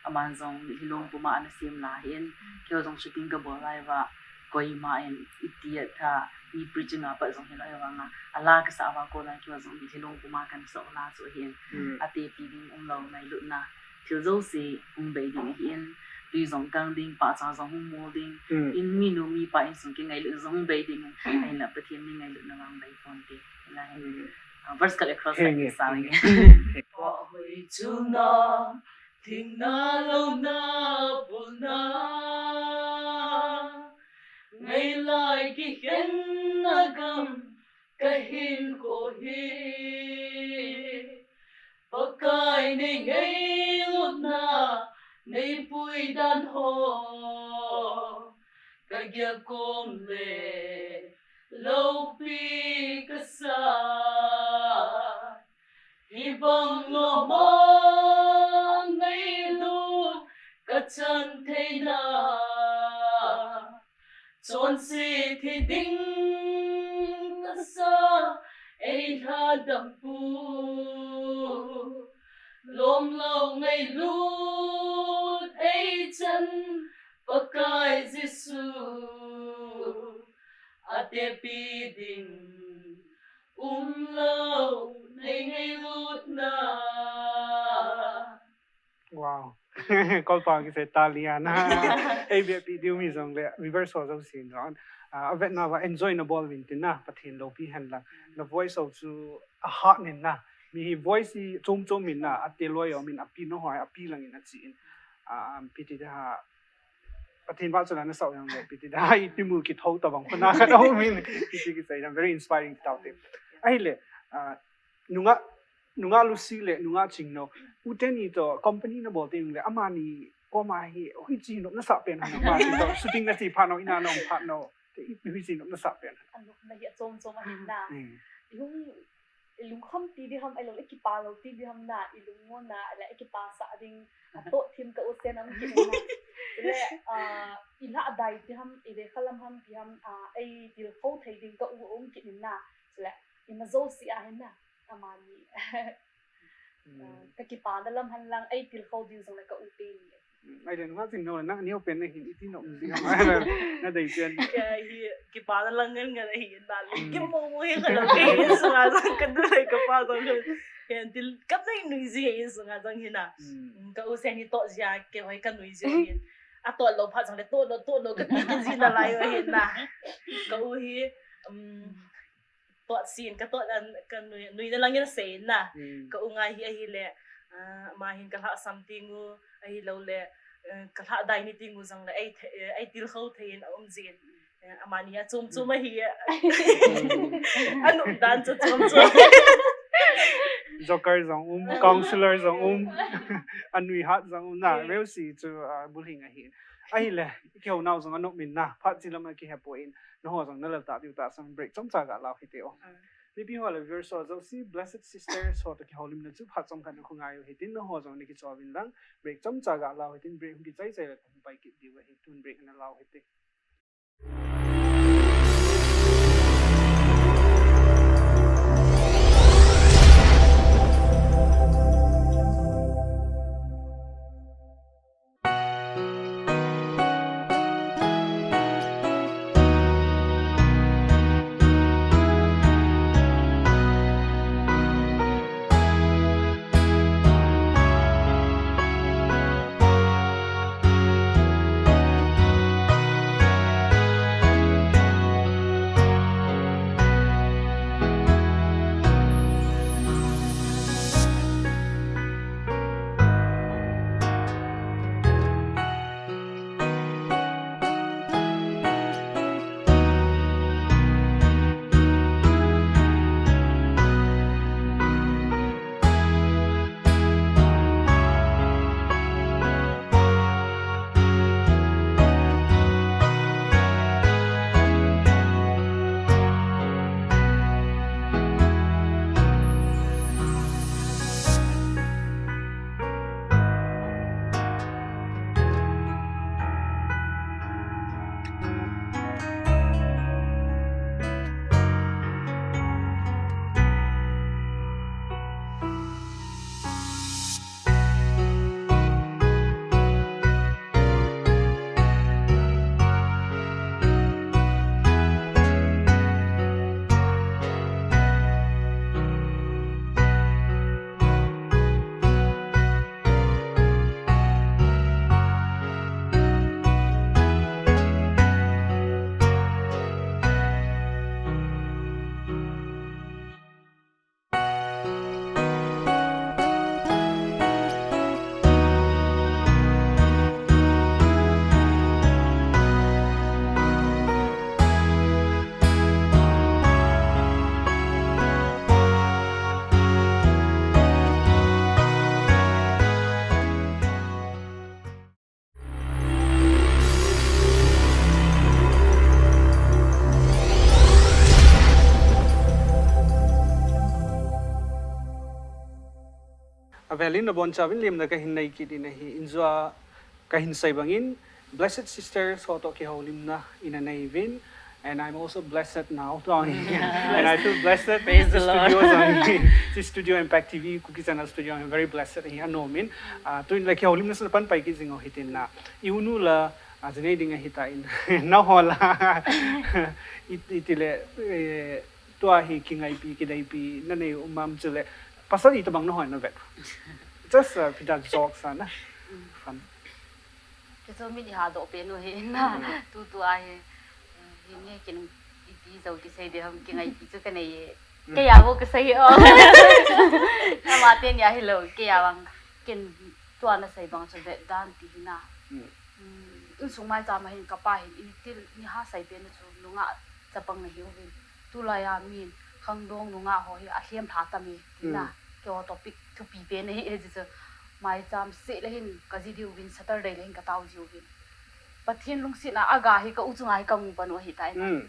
Aman jong mitlhi long puma ana sem la hin. Keiho jong shooting kabol lai uva, koima in iti a tha, mi preaching a pat jong hilou, ahivanga ala kasah uva kona keiho jong mitlhi long puma kana sah u la chu ahin. Hmm. Atepi ding umlou ngailutna. Thil jouse hung bei ding ahin, tui jong kang ding, pahcha jong hung mol ding, hmm, in minu mipa insung kingailut jong hung bei ding, ahinla Pathen mi ngailutna vang bei ponte. Hilai, hmm, ah, verse khat le chorus khat, henge, kisa, henge, henge. Ahoi chuna, thingna louna, bulna, ngailai kikhenna gam, kahinkho hi. Pakai nei ngailutna, nei puidan ho, kagel kom le loupi kasa. Hibang loma ngailut kachan theina, chonse thi ding kasa, ei lhadam pu. Lomlou ngailut ei chan Pakai Jesu, atepi ding umlou nei ngailutna. Wow. Kolpa kisei tali ana. Ei bia pi diu mi jongle, viewers ho jousen jong, ah, avetna uva enjoy nabol uvin tin na, Pathen loupi hen lang. Na voice ho chu ahat nin na. Mi hi voice hi chom chom in na, ate loi um in, api na hoi, api lang in achi in. Ah, pi ti da ha, Pathen vahchoi a nasah u jongle, pi ti da ha, ipi mul kithou tabang khu na khat aum in, pi ti kisei na, very inspiring ti tau te. Ahile, ah, nungah, nungah Lucy le nungah Chingno, u teni toh company nabol teng le, amani koma hi hoiche nop nasah pen ham, amani toh shooting nache phat nau, ina nong phat nau, te ipi hoiche nop nasah pen ham? Anopna hi achom chom ahin na. Hmm. Ihung, ilungkham ti ding ham, ahilou le ikipa lou ti ding ham na, ilungmonna, le ikipasah ding, atoh thim ka u sen aum kit na. Le, ah, ilhadai ti ham, ilekha lam ham ti ham, ah, eitilkhou thei ding ka u aum kit na. Le, ima jouse ahin na. Amani. Hmm. Ah, kakipana lam hen lang, eitilkhou diu jongle ka u teni. Hmm, ahile nungah Chingno, nang neo pen nahin, iti nom ding ham, nadei pen. Kei hi, kipana lang ngen ngen ahi, na le, hmm, kimomo hi khalou, kei hi sunga jong kanu le kapa jong. Ken til ka nui nui ji in sunga jong hina. Hmm. Ka u sen hi to jia ke hoi ka nui ji in. A to lo pha jong le to lo to lo ka ti ji na lai o hina. Ka u hi um, to sin ka to an ka nui nui na lang in sei na. Hmm. Ka u ngai hi ahi le. Ah, ma hin ka hla sam ti ngu ahi lo le. Eh, ka hla dai ni ti ngu jong le ai the- eh, ai til kho thei in a um jin. Eh, amani a chom chom ahi. Anu dan chu chom chom. Joker jong um, counselor jong um, anui hat jong um na, yeah. Reusi chu uh, bullying ahi. Ahi le, kihou nau jong anu min na, phat chi lam a kihe po in, na ho jong na lal ta diu ta sang break chom cha ga lau hite o. Ah. Mipi ho le viewers ho jouse Blessed Sisters ho to kihoulimna chu phat chom khat na khu ngai u hitin na ho jong ni kichol vin lang break chom cha ga lau hitin break hung kichai chai le khu pai kit diu ahi tun break na lau hite. Avelin nabonchauvin lemna kahin nei kit in ahi, injua kahin sei bangin, Blessed Sisters ho to kihoulimna ina nei uvin, and I'm also blessed now. And I feel blessed. Praise the Lord. Studio jong hi, this studio, Impact T V, Kuki Channel studio, I'm very blessed hi anom in. Ah, tuin la kihoulimna sung pan pai kit jing u hitin na. I unu la, ah, jinei ding ahi tan. Na ho la. It, itile, eh, tua hi kingaipi, kideipi, na nei u mam chule. Pasal itobang na hoi na vet. Just a bit of jokes, ah, na. Fun. Kei chu min iha doh pen u hi na. Mm. Tu tu a hi, eh, hi nge kin ipi jou kisei ding ham kingaipi chu kanei e. Mm. Kei a bou kasei o. Ama teni a hilou, kei a bang kin tua nasei bang chu vet dan ti hi na. Mm. Mm, insung maicham a hin kapa hin itil ni ha sei pen u chu nungah chapang nahiuvin. Tulai a min khangdong nungah ho hi alhem lha tam e, tina. Mm. Keiho topic thupi pen ahi e, hichu maicham seh le hin kaji diuvin, Saturday le hin katao jiuvin. Pathen lungsetna a ga hi ka u chunga hi kamu pan u ahi tai na. Mm.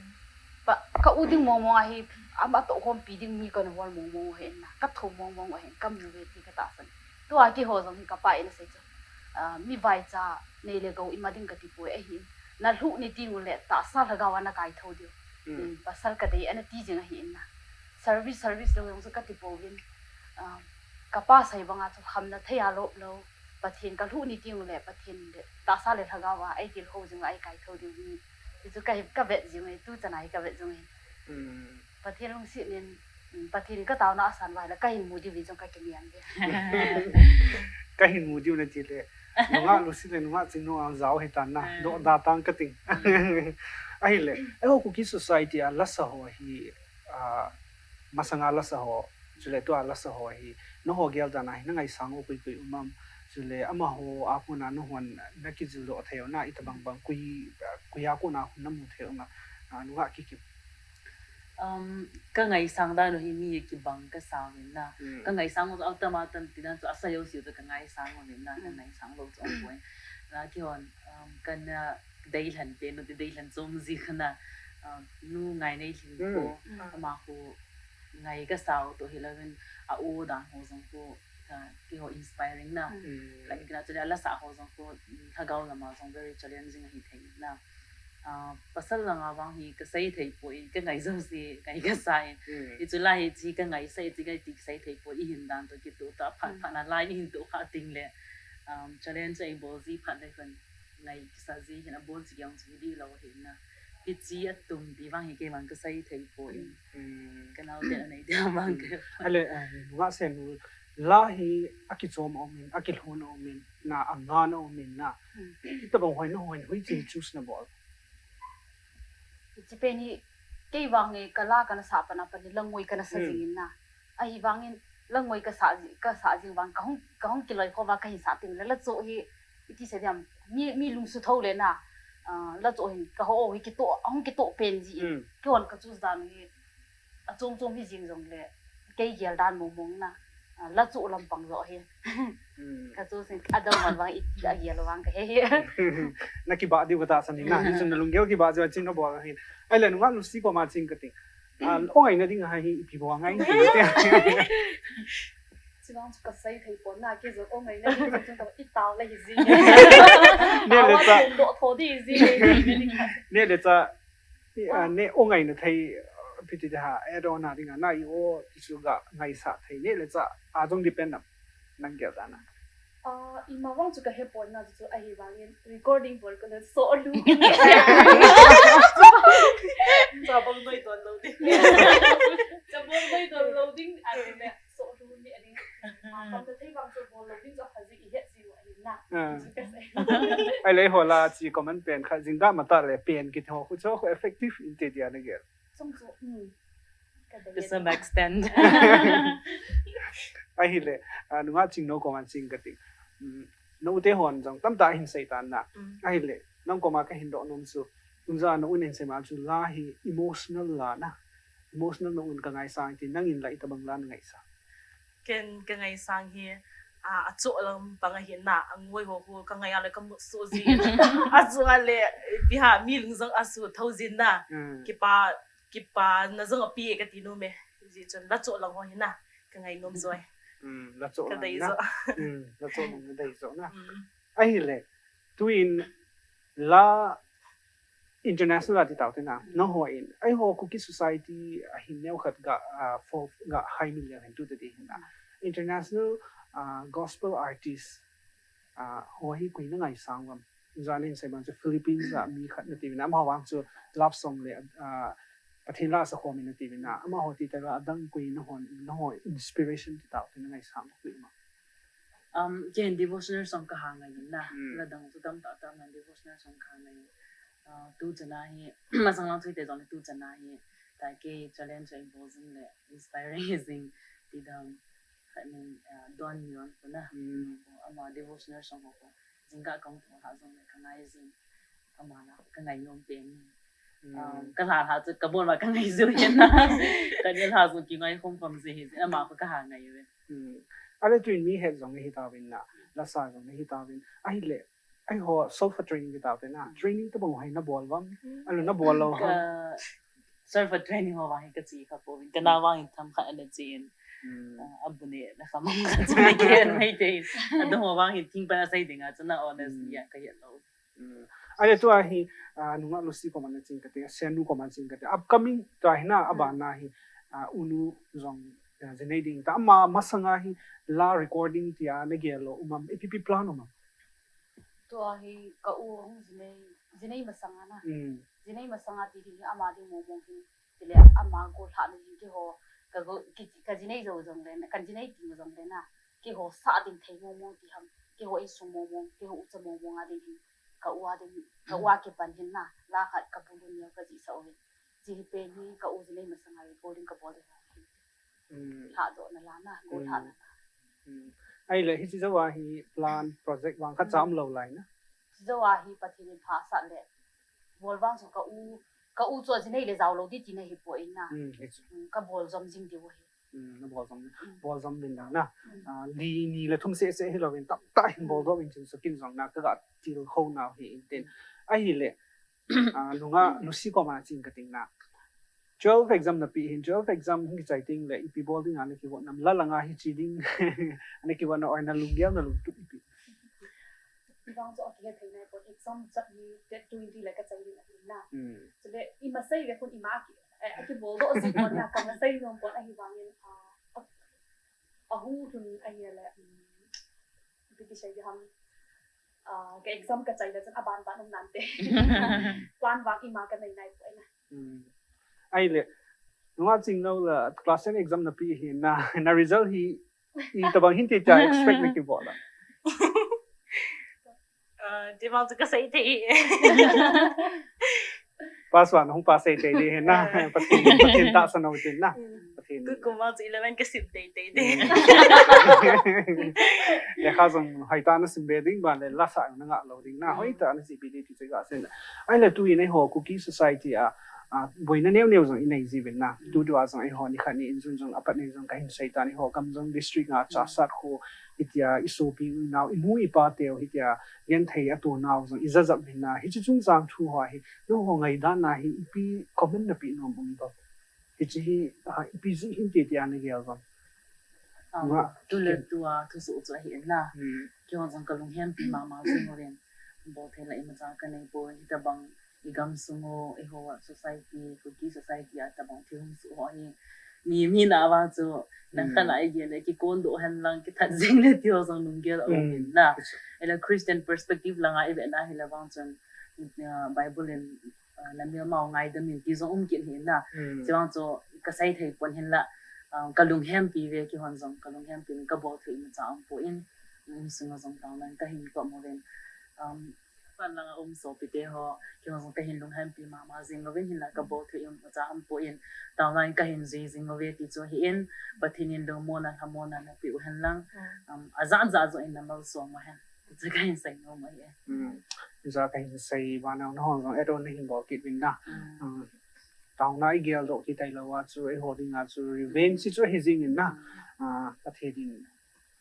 Pa, ka u ding mong mong ahi, ama toh khompi ding mi kana hol mong mong u ahi na, kathum mong mong u ahi, kamu ve ti katahsan. Tua keiho jong hi kapa in asei chu. Ah, mi vaicha nei le gou ima ding kati poi ahi. Nalhuh ni teng u le tahsa lhagao a nakai thou diu. Mm. Mm, pasal kadei ana ti jing ahi in na. Service, service lou jong chu kati pouvin. Ah, kapa sei banga chu khamna thei a lop lou. Pathen kalhuh ni teng u le Pathen le tahsa le lhagao a eitilkhou jing u a eikai thou diu hi. Hichu ka hi, kavet jing e, tu chan a hi kavet jing e. Mm. Pathen lungset in Pathen kataona asan uva ahile kahin mu diu vin jong kakinem ve. Kahin mu diu nati le. Nungah Lucy le nungah Chingno a jao hitan na. Dohda tang kating. Ahile, eiho Kuki society a lasa ho hi, ah, masanga lasa ho, chule tua lasa ho hi, nangho gel dan a hi nangaisang u koi koi um am, chule amaho a kona nanghon nakijil doh thei u na, itobang bang koi, koi a kona hung namu thei u na, ah, nungah Kikim. Um, kangaisang dan u hi mi kibang kasa uvin na. Kangaisang u chu atam atam ti dan chu asei u si u chu kangaisang uvin na, kangaisang lou chu aum poi. Na kihon, um, kana deilhen pen u ti deilhen chom ji kha na, um, nu Ngainei Lhingkho, ama khu ngai kasa u toh hilouvin a-o dan ho jong khu, uh, keiho inspiring na. Like, kina chule alasa ho jong khu, um, lhagao lama jong very challenging ahi thei na. Ah, pasal langa vang hi kasei thei poi, kangai jouse, ngai kasa in. Hichu la hiche kangaisah, hiche ngai ti kasei thei poi, ihin dan toh kitoh tah phat phat na lai ihin toh kha teng le, um, challenge a ibol ji phat le khun ngai kisa ji hin abon ji jong chu hiding lou hin na. Hiche atum ti vang hi keivang kasei thei poi. Kanaote anei dia vang ke. Ale, ah, nungah Senu, la hi akichom aumin, akilhon aumin, na angan aumin na. Itobang hoi na hoi, hoiche choose nabol? Hiche pen hi, kei vang e, kala kana sah pan a pat hi, langoi kana sa jing in na. Ahivangin, langoi kasah ji, kasah jing vang, kahung, kahung kiloikho uva kahin sah teng le, lachoh hi, iti sei diam, mi, mi lungsuh thou le na. Ah, lachoh hin, kaho hi kitoh, ahung kitoh pen ji in. Keihon ka choose dan hi, achom chom hi jing jongle, kei gel dan mong mong na. Ah, lachoh lampang joh hi. Ka choose in, adang man vang iti agel vang kahe hi. Na kibah diu katahsan in na. Hichun nalunggel kibah jiu a ching nabol ahin. Ahile nungah Lucy koma ching kating. Ah, o ngaina ding a hi ipi bol ngai ti. Chivang chu kasei thei pon na, kei jong o ngaina ding chu itao la hi ji. Neh le chah. Awa chom doh tho di ji. Neh le chah. Ti, ah, neh o ngaina thei, ah, ipi ti ding ham, add on a ding a, na i o ti chu kangaisah thei, neh le chah a jong depend am, nang gel dan a. Ah, ima vang chu kahe pon na chu ahivangin recording bol kale soh lou. Chabang noi don lou ding. Chabang noi don lou ding, ati le. Soh lou ni a ding. Ah, kam ta thei vang chu bol lou ding chu apha ji ihet ji u ahi na. Ah. Chu kasei. Ahile hola chi comment pen kha jingkah matah le pen kiti ho khu chu khu effective inte dia nagel? Chong chu, um. To some extent. Ahile, ah, nungah Chingno koma ching kating. Um, na u te hon jong tamtah ahin sei tan na. Ahile, nang koma kahin doh nom chu. Tun jong na un ahin sei ma chu la hi emotional la na. Emotional na un kangaisang ti nangin la itobang la nangaisang? Ken kangaisang hi, ah, achoh lampang ahi na, angoi ho khu kangai a le kamut soh ji. Achoh a le, ipi ham, mi lung jong asuh thou jin na. Kipa, kipana jong api e kati nom e. Hijeh chun lachoh lang ho hi na, kangai nom joi. Lachoh lang na. Kadei joh. Lachoh lang nadei joh na. Ahile, tuin la international a ti tau te na, nangho in, eiho Kuki society a hin neo khat ga, ah, fo-, ga hai million hin tu te ti hin na. International, ah, gospel artist, ah, ho hi koi nangaisang uvam? Jani hin sei bang chu Philippines a mi khat nati uvin na, amaho vang chu love song le, ah, Pathen la asa khom in nati uvin na, amaho ti tah a adang koi nahon, nangho inspiration ti tau te nangaisang koi ma? Um, ken devotional song kaha ngai in na. Ladang chu tamtah tam na devotional song kaha ngai in. Uh, tu chana hi, masang lang chu hite jong le tu chana hi, taike challenge a ibol jing le inspiring hi jing ti dang khat nin, uh, Don Myung Pu na. Ama devotional song ho. Jingkah kahung thol ha jong le kangai jin. Ama la kangai nom pen. Um, kalha lha chu kabon uva kangai jiu hin na. Kanel ha jong kingai khom khom ji hi jin. Ama khu kaha ngai uve. Ahile tuin mi het jong nahi tauvin na, lasa jong nahi tauvin. Ahile, eiho solfa training ti tau te na. Training tobang ho hi nabol uvam? Ahilou nabol lou ham? Ka solfa training ho vang hi kache kha pouvin. Kana vang hi themkhat ana che in. Ah, abu ne na khamang kha chu nei ken mai te in. Adang ho vang hi thing pan asei ding a chu na honest ya kahet lou. Ahile tua hi, ah, nungah Lucy koma naching kate, Senu koma naching kate. Upcoming tua hi na, abana hi, ah, unu jong, ah, jinei ding ta. Ama masanga hi la recording tia nagel lou um am, ipi ipi plan um am? Tua hi ka u hung jinei, jinei masanga na. Jinei masanga ti hi ama ding mong mong hi. Tile ama golhah na hin keiho, ka go, ki, ka jinei jou jong le na, ka jinei ting jong le na, keiho sah ding thei mong mong ti ham, keiho insung mong mong, keiho ucha mong mong a ding hin, ka u a ding, ka u a kipan hin na, la khat ka bulu neo ka jih sah uvin. Chi hi pen hi ka u jinei masang a hi, bowling ka bol ding ham. Hmm. Lhahdoh na la na, go lhah na la. Hmm. Ahile, hiche jou a hi plan, project vang khat cha um lou lai na. Hiche jou a hi Pathen in phasah le, bol vang chu ka u, ka u chu ajinei le jao lou ding tina hi poi na. Hmm, hichu. Hmm, ka bol jom jing diu ahi. Hmm, na bol jom, bol jom ding na. Hmm. Ah, li ni le thum seh seh hilouvin tamtah hin bol doh in chin sukin jong na ka ga tilkhou nau hi in tin. Ahile, ah, nunga Lucy koma ching ka ting na. Twelve exam na pe hin, twelve exam hin kichai ting le, ipi bol ding a na kigot nam, la langa hiche ding, na kigot na oi na lunggel na lungtup ipi. Vang chu akihe thei nai pon, exam chat ni date twenty le ka chai ding ahi na. Hmm. Chule, ima sei le khun ima ki, eh, akibol doh ji pon na, ka ma sei nom pon ahi vangin, ah, a, ahung lhun ahi le, um, ipi ti sei ding ham, ah, ka exam ka chai le chun aban ban um nante. Plan vang ima ka nei nai poi na. Hmm. Ahile, nunga ching lou la, class ten exam na pe hi na, na result hi, itobang hin ti tia expect na kibol a. Ah, ti vang chu ka sei thei. Pass vang hung pass thei thei ding hi na. Ah. Pathen, Pathen tahsan u tin na. Hmm. Pathen. Tukum vang chu eleven ka sim thei thei ding. Hmm. Lekha jong hoitah na sim be ding ban le lasa na ngah lou ding na. Hmm. Hoitah na ji be ding ti chu ka sei na. Ahile tu in eiho Kuki society a, ah, boina neo neo jong inei jiuvin na. Hmm. Tutua jong eiho nikhat ni in jun jong apat ni jong ka hin sei tan eiho gam jong district nga cha sat khu hitia i sopi u i nao, i nu i pa teu hitia genthei ato nau jong i jajap uvin na. Hiche chungchang thu ho hi, nangho ngaidan na hi ipi comment na pe nom um bou. Hiche hi, ah, ipi jeh hin ti tia na gel uvem. Ah, nga, tu le tua thusoh chu ahi in na. Hmm. Keiho jong ka lunghempi mama jing uvin. Bol thei la imacha ka nei poi, hitabang i gamsung u, eiho society, Kuki society a tabang thil hung soh ho hi. Mi, mi na vang chu, nang khat na i gel le, kikon doh hen lang, kithat jing le ti ho jong lunggel a um in na. Ahile Christian perspective langa i ve na hile vang chun, ah, Bible in, ah, na melmau ngaidam in ti jong um kit hi na. Hmm. Chuvang chu ka sei thei pon hin la, ah, ka lunghempi ve kihon jong, ka lunghempi in ka bol thei imacha um poi, insung a jong taona in ka hin kom uvin. Um, Pan langa um sopi te ho, kihon jong ka hin lunghempi mama jing uvin hin la ka bol thei imacha um poi, taona in ka hin jui jing uve ti chu ahi in, Pathen in lungmonna, lhamonna na pe u hen lang. Hmm. Um, ajat jat jong in na malsom u hen. Chu ka hin sei nom ahi e. Hmm. Hijeh a ka hin sei vang nangho jong add on na hin bol kit uvin na. Hmm. Hmm. Taona i gel doh kit tai lou a chu, eiho dinga chu revenge chu ahi jing in na. Hmm. Ah, Pathen in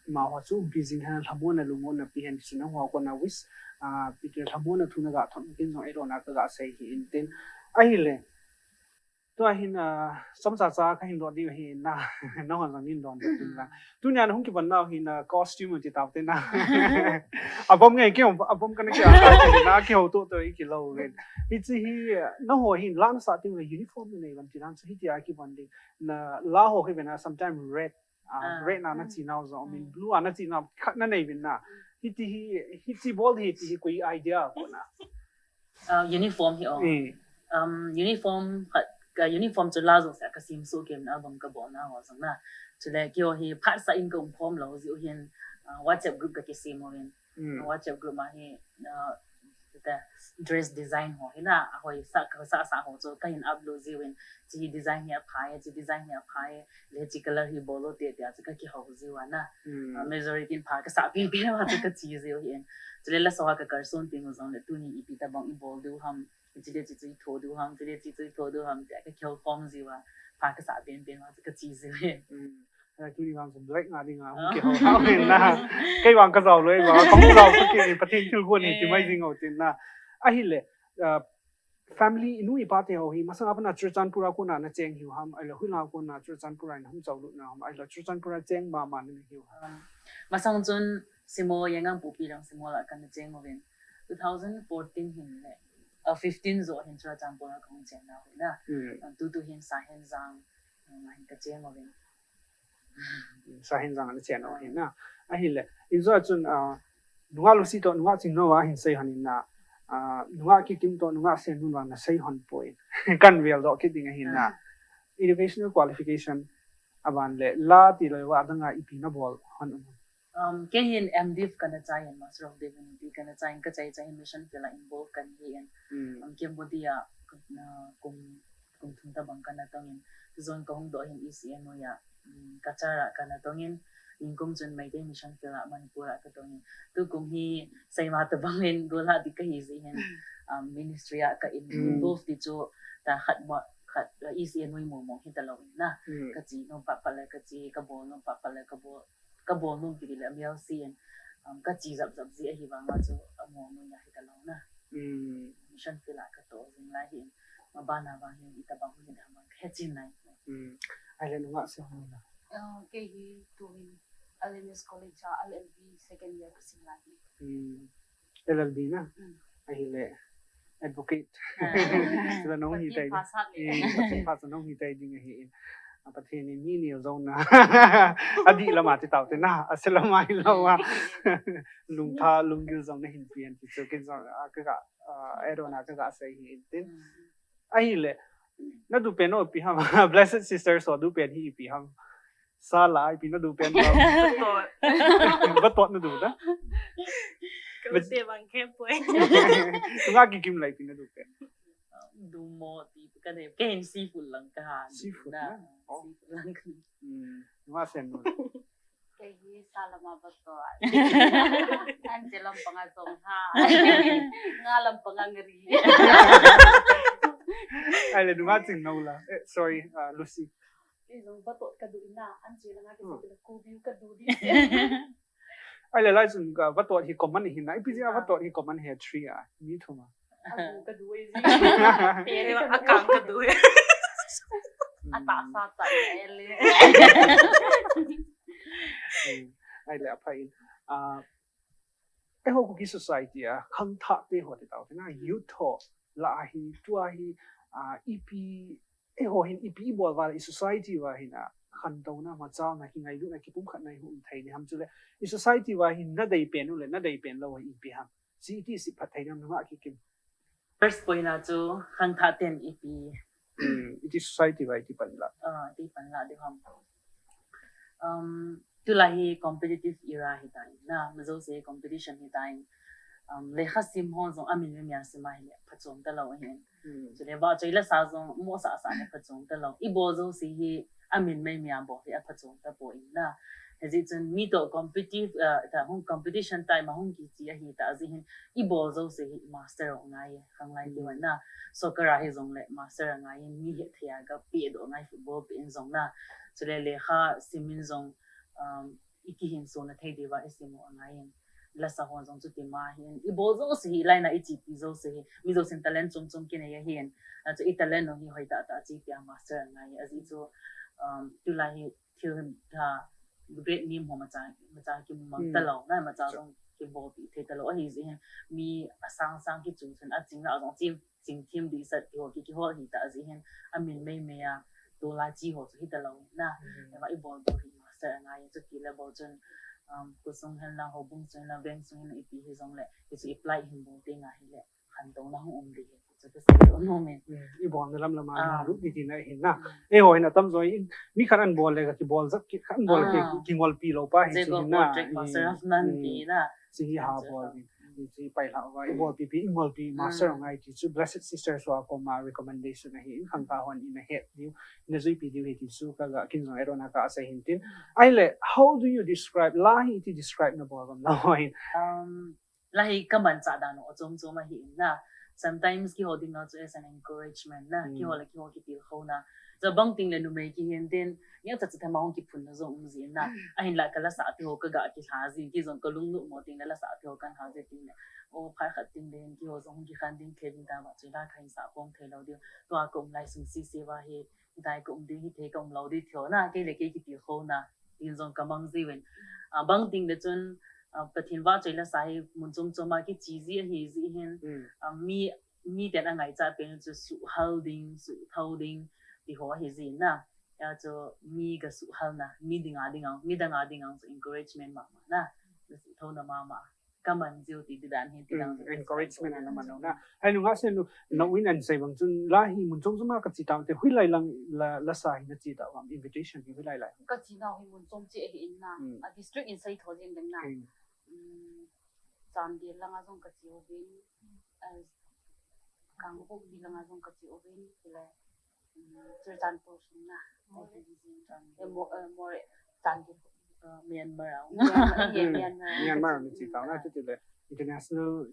amaho chu umpi jing hen, lhamonna lungmonna pe hen ti chu nangho kona wish, ah, pe te lhamonna thu na ga thot kin jong eiho na ka ga sei hi in tin. Ahile. Tua hin, ah, chomcha cha ka hin dot diu ahi na, nangho jong nin don ding lang. Tunia na hung kibon nau hi na costume ti tau te na. Abom nge kei, abom kana kei a na kihou to to i kilou nge. Hiche hi, ah, nangho hin la na sah teng le uniform nei lam ti lang chu hitia kibon ding. Na la ho hi ve na sometime red, ah, red na na chi nau jong, min blue a na chi nau khat na nei uvin na. Hiti hi, hiche bol hi, hiti hi koi idea bou na. Ah, uniform hi o. Eh. Um, uniform khat, ka uniform chu la jong seh ka sem soh kei in album ka bol na ho jong na. Chule keiho hi phatsah in ka um khom lou jeh u hin, ah, WhatsApp group ka kisem uvin. Hmm. WhatsApp group ma hi, ah, te dress design ho hi na, ahoi sah, ka sah sah ho chu ka hin upload jiuvin. Hiche design hi aphai, hiche design hi aphai, le hiche color hi bol u te, tia chu ka kihou jiu a na. Hmm. Ah, majority in pha ka sah pen pen uva chu ka che jiu ahi in. Chule la sa a ka kalson teng u jong le tuni ipi tabang i bol diu ham, hiche le hiche chu i tho diu ham, hiche le hiche chu i tho diu ham, tia ka kihou khom jiu a, pha ka sah pen pen uva chu ka che jiu ahi. Hmm. Eh, tuni vang chu black nga dinga hung kihou hau hin na. Kei vang ka jao lou, vang ka hung jao ka kei Pathen thilgon hi ti mai jing u tin na. Ahile, ah, family, i nu i pa te ho hi, masang a pat na Churachandpur a kona na cheng hiu ham, ahile hoilai a kona Churachandpur a na hung chao lut na ham, ahile Churachandpur a cheng mama na hiu ham. Um, masang chun Simo, Yangon Pupi lang Simo la kana cheng uvin. Two thousand fourteen hin le, uh, fifteen joh hin Churachandpur a kahung cheng nau hi na. Hmm. Um, tutu hin Sahenjang, um, a hin ka cheng uvin. Sahenjang ana cheng u hi na. Ahile, in jo chun, ah, nungah Lucy toh, nungah Chingnou a hin sei hon in na, ah, nungah Kikim toh, nungah Senmun vang na sei hon poi. Kan vel doh kit ding ahi na. Ah. Educational qualification, Aban le la ti lou va dang a ipi na bol hon um. Um, kei hin M.Div kana chai in, Master of Divinity kana chai in, ka chai chai hin mission field a involve kana hi in. Hmm. Um, Cambodia kum kum thum tabang kana tong in. Zon ka hung doh hin E C N O a um, Cachar a kana tong in. Ningkum chun Meitei mission field a Manipur a ka tong in. Tukum hi seima tabang in gola di ka hi ji hin um, ministry a ka in, hmm, involve di chu ta khat mo khat E C N O mo mo hi ta lo in na. Hmm. Ka chi nom pa pa le ka chi, ka bol nom pa pa le ka bol ka bol nom kiti le M L C in um, ka chi zap zap ji ahi vang a chu a mo mo ya hi ta lo na. Hmm. Mission field a ka to jing lai hin ma ba na vang hin ita bang hin da mang he chin nai. Hmm. Ai le nunga se hon na. Uh, kei hi tu hin L M S College a L L B second year ka sim lai hi. Hmm. L L B na. Hmm. Ahi le advocate. Sila nong hi tai. Pathen pha sa nong hi tai ding ahi in. Pathen in mi ni zong na. Adi lama ti tau te na. Asila mai lama. Lungtha lunggil zong na hin pian ti chu kin zong ka ga. Ai don a ka ga sai hi in tin. Ahi le. Na du pen o pi ham. Blessed sisters o du pen hi pi ham. Sala ipi na du pen ba. Batot na du da. Kau se bang ke poi. Nga ki kim lai ipi na du pen. Du mo ti ka ne ke hin seafood lang ka ha. Seafood na. Seafood lang ka. Nga sen no. Kei hi sala ma batot. An je lam panga zong ha. Nga lam panga ngari. Ai le du nga ching no la. Sorry, Lucy. Kei zong batot ka du ina, an che langa kei zong kei kubi ka du di. Ai le lai chun ka batot hi common hi na, ipi jia batot hi common hi three a, mi thum a. Agu ka du ai ji. Akang ka du ai. Ata sa ta ai le. Ai le apai. Ah, Eiho Kuki society a khangthah te ho te tau te na youth ho la ahi tua hi a ipi eiho hin ipi ibol va i society va hin a khantouna machalna kingailutna kipumkhatna ihu um thei ni ham chule i society va hin na dei pen u le na dei pen lou hi ipi ham si iti si phat thei nam nunga kikim. First point a chu khangthah ten ipi Hmm, iti society vai iti panla. Ah, iti panla di ham. Um, tulai hi competitive era hi tai na, majo se competition hi tai. Um, lekha sim ho jong amin mi mia sim ahi le phachom ta lo hin. Hmm. Chule ba choi la sa jong mo sa sa le phachom ta lo. Ibo jo si hi amin mi mia bo hi aphachom ta po in na. Hijeh chun mi to competitive, uh, ta hung competition time a hung kichi ahi ta jeh hin ibol jo si hi master ong ngai. Khanglai ti vat na soccer a hi jong le master a ngai in mi hethei a ka pe doh ngai football pe in jong na chule lekha sim in jong um, i kihin so na thei diva i sim u a ngai in lasa hon jong chuti ma hin i bol jo si hi lai na i chipi jo si hi mi jo sin talent chom chom kinei a hin a chu i talent jong hi hoi ta ta chi pia master a ngai a ji chu um, tulai hi thil ha great name ho macha macha ki mang ta lo na macha jong ki bol pi thei ta lo ahi ji hin mi asang sang ki chung chun a ching na jong chim chingthim dihsah ti ho ki kihol hi ta jeh hin amin meimei a tolai chi ho chu hi ta lo na ema i bol bol hi master a ngai chu ti le bol chun um, kusung hen la houbung sung hen la veng sung hen la ipi hi jong le hi chu i plai hin bol te nga hi le khantouna hung um ding hi chu ka sei lo no me i bol na lam lam a na ru ti ti na hin na e ho hin atam jo in mi khan an bol le ka ki bol jat ki khan bol ki ki ngol pi lo pa hi chu hin na master of none ti na chi hi ha bol ni. Chi pai hlah uva i bolpi pi i ngolpi master ngai ti chu Blessed Sisters ho a koma recommendation ahi in khangthah hon in a het diu in a juipi diu hi ti chu ka ga kin jong erona ka asei hin tin ai le how do you describe la hi ti describe na bol gam na ho hin la hi ka manchah dan u chom chom ahi in na sometimes kiho ding na chu as an encouragement na kiho le kiho kitil kho na Chu bang ting le numei kihin tin, neo cha cha thema hung kiphun na jong um jin na. Ahin la ka la sa ti ho ka ga ki hla jin ki jong ka lung nu mo ting le la sa ti ho kan hla jin ting le. O phai khat ting le hin ki ho jong hung ki khan ding thei vin ta ba chu la kha hin sa pom thei lo diu. Tua ka um lai sung si si va hi, dai ka um ding hi thei ka um lo di thio na, kei le kei ki ti kho na. Tin jong ka mang ji ven. A bang ting le chun, a Pathin va choi la sa hi mun chom chom a ki chi ji ahi ji hin. A mi mi ten a ngaichat pen chu suhhal ding, suhtho ding, ti ho ahi jin na. Ya chu mi ga suhhal na, mi dinga ding ang, mi danga ding ang chu encouragement mama na, ga suhtho na mama. kaman jiu ti, ti dan hi, ti dan encouragement ana man na. Hai nunga Sen nu, na win and sai bang chun la hi mun chom chom a kache tau te, hoilai lang la, la sa hi nache tau ham, invitation hi hoilai lai. Kache nau hi mun chom cheh ahi in na. A district in sai tho jeng ding na. Chandel langa jong kache uvin. Kangpokpi langa jong kache uvin, chule Churachandpur sung na. Mo, eh, Moreh, Chandel, eh, Myanmar a. Myanmar, Myanmar. Myanmar mi che tau na, chutile international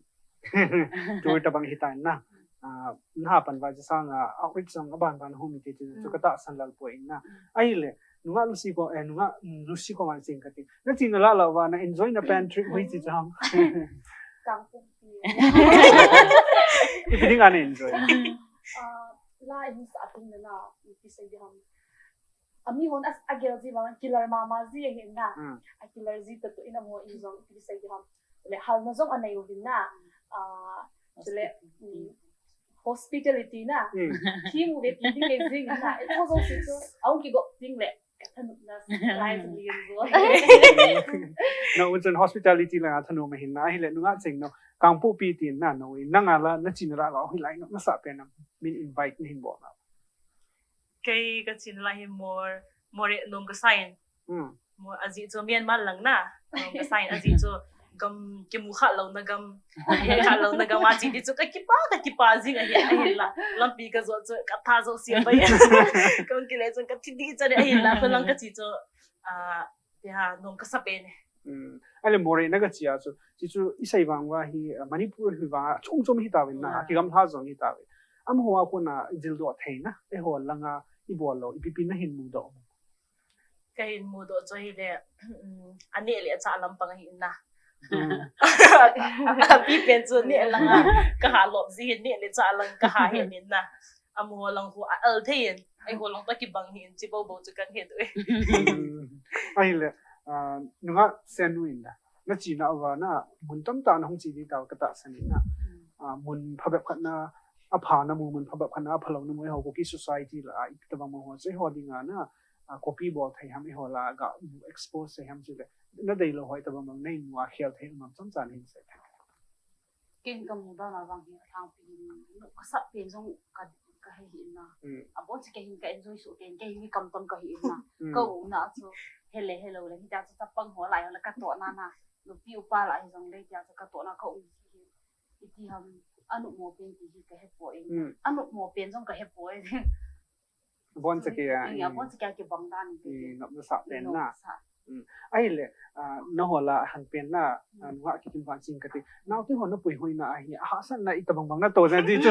tour tabang hitan na. Ah, naha pan va chi sanga outreach jong aban ban hung mi te chu, chu katahsan lal poi na. Ahile, nunga Lucy ko, eh, nunga, mm, Lucy ko ma ching kati. Nache nalai lou va, na enjoy na pen trip hoiche chang. Kangpokpi. Ipi dinga na enjoy? Ah, la in sa atin na, ipi sei di ham. Ami hon as agel ji ma, killer mama ji ahi na. A killer ji ta tu ina mo in jong ipi sei di ham. Le hal na jong anei uvin na. Ah, chule, mm, hospitality na. Thim uve ti ding le jing na. E tho jong si chu, aung kigo ding le. Ka thanop na lai chu lian jo. Na un chun hospitality langa thanop ma hin na, ahile nunga cheng no, Kangpokpi tin na, no, nanga la, nache nalai lou, hoilai no, nasa pen na, min invite na hin bol na. Kei kache nalai hi Mor, Moreh nom kasa in. Mo, ajeh chu Myanmar lang na, nom kasa in, ajeh chu gam kimu kha lou na gam, he kha lou na gam a che di chu kakipah, kakipah jing ahi, ahinla. Lampi kajot chu katha jo sia bai. Kahung kile chun kathi di chan ahinla, kholang kache chu, ah, tia nom kasa pen e. Ahile Moreh na kache a chu, che chu isei vang uva hi, ah, Manipur hi vang a chom chom hi tauvin na, kigamla jong hi tauvin. Amaho a kona jildoh thei na, eiho langa ibol lou, ipi pi na hin mudoh. Kahin mudoh chu hile, um, aneh le achah lampang ahi na. Api pen chu neh langa kaha lop ji hin, neh le chah lang kaha hin na. Amaho lang khu a al thei in, eiho lang toh kibang hin, chi bou bou chu kahin het u e. Ahile, ah, nunga Sen nu in na, nache nauva na, mun tamtah nahung che di tau katahsan in na. Ah, mun phabep khat na, apha namu, mun phabep khat na apha lou namu, eiho Kuki society lah a, ipi tabang bang ho chu eiho dinga na, ah, copy bol thei ham, eiho lah a ga expose thei ham chule. Nadei lou ho itabang bang na in mu a khel thei um ham chomcha nahin sei thei. Ken kamu dan a vang hi alhangpi in, nom kasa pen jong ka, kahi hi na. Abon chu kahin ka enjoy soh pen, kahin mi kamtam kahi na. Kaum na chu, hele helou le, hitia chu chapang ho lai ho le katoh na na. Nupi upa lah hi jong le, hitia chu katoh na kaum ji hi. Iti ham, anop mo pen ti hi kahe poi. Anop mo pen jong kahe poi. Abon chu kia, abon chu kia kibang dan in. Nopsah pen na. Ahile, ah, naho lah a hang pen na, ah, nunga Kikim Vangching kati. Naote ho napuihoi na ahi, ahahsatna itabang bang natoh na di chu.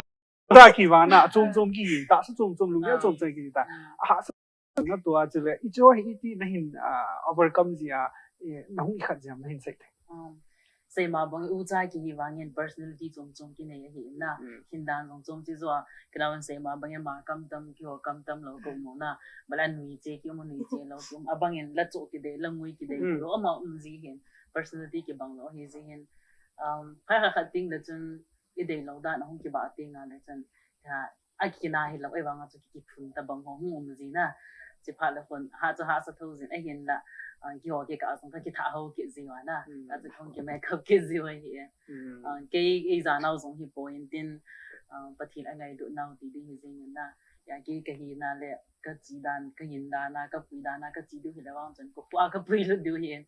Ta kivah na, chom chom kiti, tahsa chom chom, lunggel chom chom kiti ta. Ahahsatna natoh a chule, hiche hi iti nahin, ah, overcome ji a, eh, nahung ikhat ji ham nahin sei thei. Seima bang ucha kihi vangin personality chom chom kinei ahi na. Hindan jong chom chi jo a, kanaovan seima bangin ama kamtam, keiho kamtam lou kaum u na. Bala nui che, keiho nui che lou kaum. Abangin la cho kidei, la ngui kidei lou, ama um ji hin. Personality kibang lou hi ji hin. Um, khat khat khat ting le chun, idei lou dan ahung kibah ting a le chun. Akina hilou, ahivanga chu kithun tabang ho hung um ji na. Chuphat le khun, ha chu hahsa tho jin ahinla, ah, keiho kikah a jong kakithah ho kit ji uva na. Achu kahung ki make up kit ji u ahi. Ah, kei, ei janau jong hipoi tin, ah, Pathen angailut nau ti ding hi jeng in na. Hia kei kahina le, kache dan, kahin dan a, kapui dan a, kache diu hile vang chun, kapu a kapui lut diu ahi.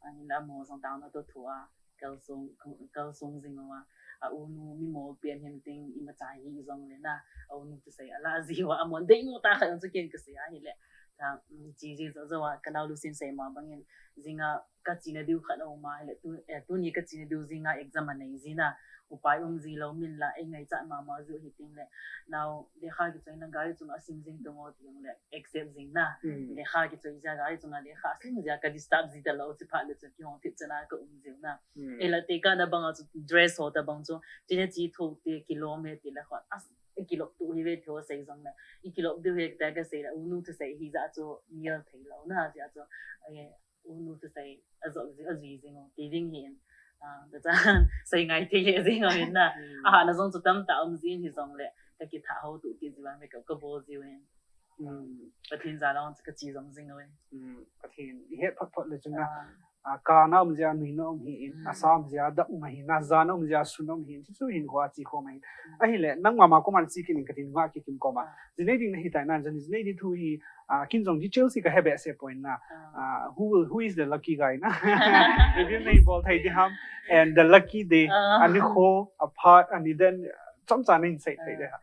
Ah, hinla amaho jong taona toh thoa. Kalsong, kalsong jing uva, a unu mi mol pen hin ting imacha hi jong le na, a unu thusei ala ji uva, amon dei mo ta khat chu ken kasei ahile. Ta, um, chi ji jo jo a, kanao Lucy in seima bangin, jinga kachena diu khat aum ahile, tu, eh, tuni kachena diu jinga exam anei ji na, upai um ji lou min la, eingaichat mama jiu hiting le. Nao, lekha kichoi na gari chunga sim jing tung o ti jong le. Accept jing na. Lekha kichoi jia gari chunga lekha sim jia ka disturb ji talou, chuphat le chun kihong thip chana kaum jiu na. Eila tekahna banga chu dress ho tabang chu. China chi thou te kilom e ti le khon. As, kilop tu hi ve tho sei jong na. Ikilop diu hi ta kasei la, unu thusei hi ja chu mial thei lou na, jia chu. Eh, unu thusei, ajou ji, ajui jing o, ti ding hin. Ah, ta cha, sei ngai thei le jing o hin na. Ahahna jong chu tamtah um jin hi jong le, kakithah ho tu kit ji vang le ka, kabol jiu hin. Pathen jal a chu kache jong jing uve. Pathen, ihet phot phot le chun na. a, kana um jeh a nuina um hi in, a sa um jeh a dap um hi in, a jana um jeh a sun um hi in, chuchu hin hua chi khom hi in. Ahile, nangma ma koma chi kit in katin, nungah Kikim koma. Jinei ding nahi tai na, jinei ding thu hi, a, kin jong details hi kahe behseh poi na. A, who will, who is the lucky guy na? Reveal nahi bol thei ding ham. And the lucky day, ani kho, a phat, ani den, chomcha nahin sei thei ding ham.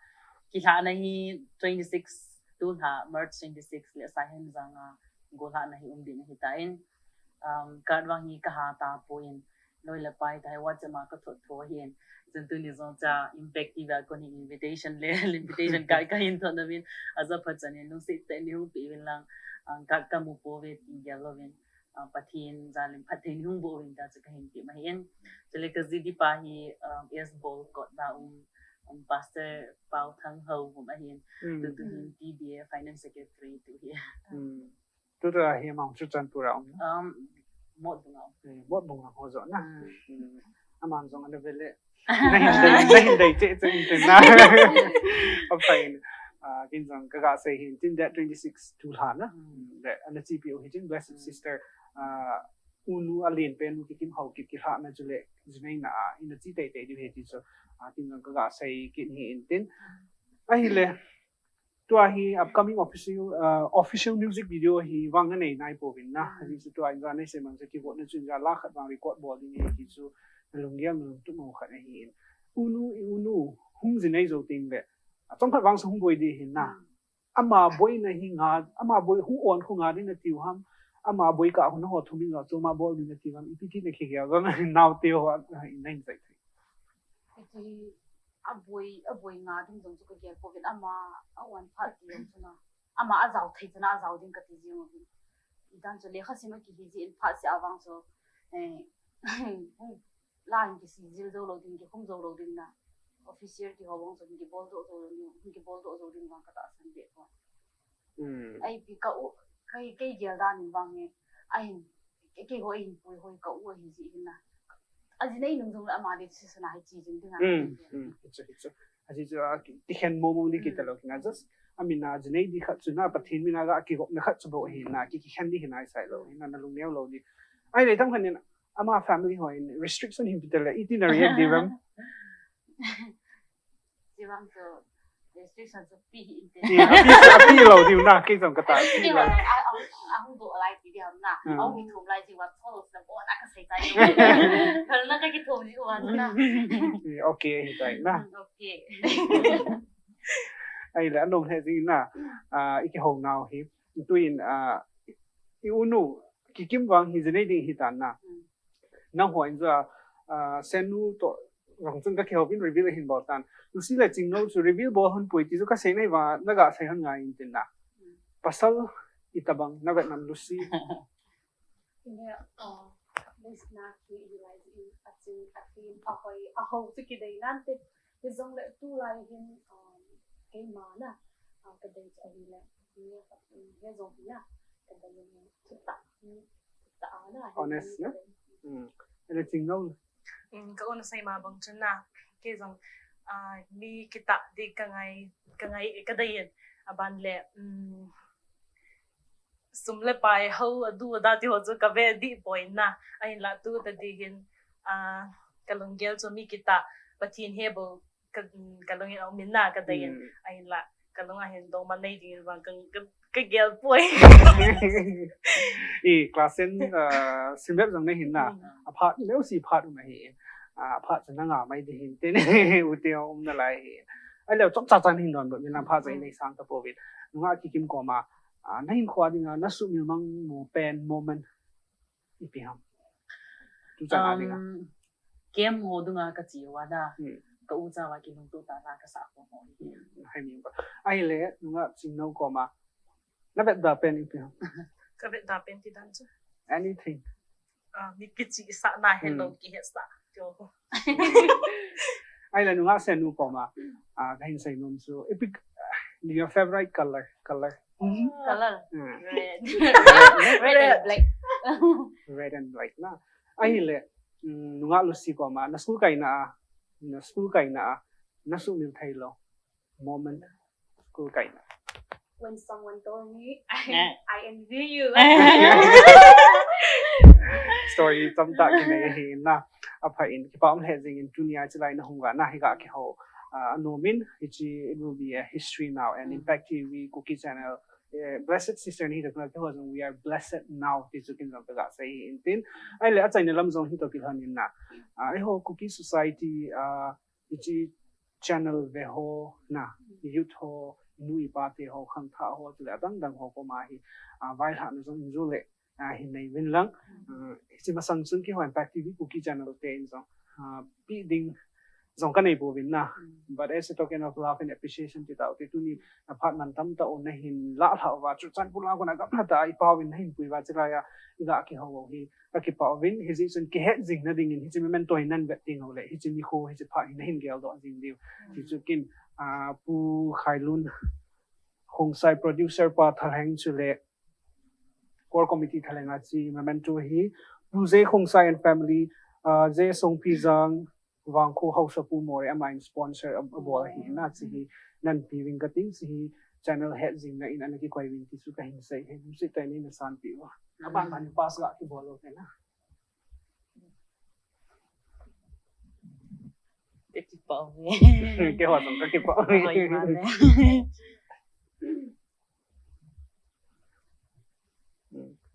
Kilhahna hi twenty-six, tulha March twenty-six le Saihemjang a golhahna hi um ding ahi tan. Um, card vang hi kaha tapoi, loi le pai tai WhatsApp ma kathot tho hin. Chun tuni jong cha Impact T V a kon hi invitation le, invitation card kahin thot na vin. Aja phat chan in lungset tah in nei hung pe uvin lang, um, card kamu pouve ti gel louvin. Uh, Pathen jalin phatthei nei hung boh uvin ta chu kahin ti ma hin. Chule ka G D pa hi, um, S Bol kot da um, um, Pastor Pau Thang Ho um ahin. Mm. Tu tu hin T B A Finance Secretary tu hi. Mm. Tu tu hi amang chu Churachandpur a um. Um, Motbung a um. Eh, Motbung a ho jo na. Mm. Mm. Aman jong ana vele. Nahin dei, nahin dei che che in tin na. Apai in, ah, kin jong kaga sei hin tin, date twenty-six tulha na. Mm. Le, ana chepi u hi tin, Blessed Sister, ah, unu alen pen u Kikim Haokip kilhahna chule, jinei na a, ina chi tei tei diu hi ti chu, ah, kin jong kaga sei kit hi in tin. Ahile, tua hi upcoming official, uh, official music video hi vang nanei nai pouvin na. Ajeh chu tua in jan nei sei mang chu keyboard na chun ja la khat vang record bol ding ahi ti chu nalunggel nalungtup mo khat ahi in. Unu, i unu, hung jinei jou teng le. Achom khat vang sa hung boi ding ahi na. Ama boina hi nga, ama boi hung on khu nga ding natiu ham. Ama boi kah khu naho thum in ga chu ama bol ding natiu ham. Ipi ti nakigel jong nau teu ho, ah, in nahin sei thei. Iti aboi, aboi nga ding jong chu kagel pouvin ama a on phat ti jong chu na. Ama ajao thei chu na ajao ding kati jing uvin. Idan chu lekha sim akihi jeh in phat seh a vang chu, eh, hung la in kisei jil jou lou ding, kikhum jou lou ding na. Official ti ho vang chu hung kibol doh jou lou ding, hung kibol doh jou ding vang katahsan beh poi. Mm. Ipi ka u, kei, kei gel dan in vang hi, ahin, kei, keiho ahin pui ho hi ka u ahi jeh hin na. Ajinei nung jong le ama decision ahi chi jing ding a. Mm, mm, hichu, hichu. Ajeh chu, ah, ki, kikhen mo mo ding kita lou kina. Just, amin a jinei ding khat chu na, Pathen min a ga kigopna khat chu bou ahi na, ki, kikhen ding hi nai sai lou, hi na, nalung neo lou ding. Ahile tam khat in, ama family ho in restriction hin pe teng le, iti na react ding ham? Chi vang chu restriction chu pe hih inte. Ti, ape, ape lou diu na, kei jong kata, ape lou. A, a, a hung doh lai ti ding ham na. Hmm. A hung kithum lai ti vang, chol sa bon a kasei tai. Kal na kakithum ji uva na. Eh, okay, ahi tai na. Hmm, okay. Ahile, anom he jing na, ah, i kihou nau hi. Tuin, ah, i unu, Kikim vang hi jinei ding ahi tan na. Hmm. Nangho in chu, ah, Senu toh jong chun kakihou vin reveal ahin bol tan. Lucy le Chingno chu reveal bol hon poi ti chu kasei nai vang, naga sei hon ngai in tin na. Pasal itobang navet nam Lucy? Ine, ah, Lucy na ki realize in aching, athin, ahoi, aho chu kidei nante. Hijongle tulai hin, ah, keima na, ah, kadei chu ahile, ine, ah, hijong hi na, kadei in thutah, thutah a na, honest na? Kadei. Hmm. Ele Chingno. Hmm, ka u na sei ma bang chun na, kei jong, ah, mi kitah ding kangai, kangai, kadei in, aban le, hmm, sum le pai, hou, adu, ada ti ho chu kave dih poi na, ahinla tu tadih hin, ah, kalunggel chu mi kitah, Pathen he bou, ka, kalung in aum in na, kadei in, ahinla, kalung a hin dongma nei ding vang ka, ka, kagel poi. I, class ten, ah, sim rep jong nahin na, aphat, leo si phat um ahi, ah, aphat chu nanga mai ding hin tin, u te um nalai hi. Ahile, chomcha chan hin donbut in lang, phat chu inei sang tapouvin. Nungah Kikim koma, ah, nahinkhoa dinga, nasuhmil mang mo pen moment ipi ham? Tuchan a dinga. Um, camp ho dunga kache uva da. Hmm. Ka u chauva kilungtoh tah a kasah khom ho. Hmm, hai mi ba. Ahile, nungah Chingno koma, navetda pen ipi ham? Kavetda pen ti dan chu. Anything. Ah, mi kichihsah na helou kihetsah. Ahile nungah Senu koma, ah, kahin sei nom chu, ipi, ah, your favorite color, color? Color? Hmm. Red. Red and black. Red and black na. Ahile, mm, nungah Lucy koma, na school kaina a, na school kaina a, nasuhmil theilou moment, school kaina. When someone told me, I, I envy you. Story tamtah kinei ahi na. Apha in, kipa um lheh jing in, tunia chilai na hung uva na hi ga kihou, ah, anom in, hichi, it will be a history now, and Impact T V Kuki channel, eh, Blessed Sister ni hi toh kihou jong, we are blessed now, ti chu kin jong ka ga sei in tin. Ahile, achaina lam jong hi toh kilhon in na. Ah, eiho Kuki Society, ah, hichi channel ve ho na, youth ho, nu ipa te ho, khangthah ho, chule adang dang ho koma hi, ah, vaihahna jong in jong le, ah, hin nei uvin lang. Ah, hichi masang chun keiho Impact T V Kuki channel te in jong, ah, pi ding jong ka nei pouvin na. But as a token of love and appreciation ti tau te tuni na phat mantam tah u na hin lah lhah uva, Churachandpur lang kona gamla tah a i pau in na hin pui uva, chilai a i ga kihou u hi ka kipah uvin, hijeh chun kihet jing na ding in hichi memento hi nan vet ding u le, hichi nikho, hichi phat hi na hin geldoh jing diu. Ti chu kin, ah, Pu Khailun Khongsai producer pa thalheng chule core committee thalheng a chi memento hi Pu J Khongsai and family, ah, J Songpijang, Vangkho Haosapu Moreh ama in sponsor a, abol ahi na, chi hi nan pe uvin ka ting, chi hi channel het jing na in ana kikoi uvin ti chu ka hin sei, he, music tai ni na san pi uva. Na ban ban pass ga kibol u te na. Ka kipah uve. Keiho jong ka kipah uve. Ahoi, male.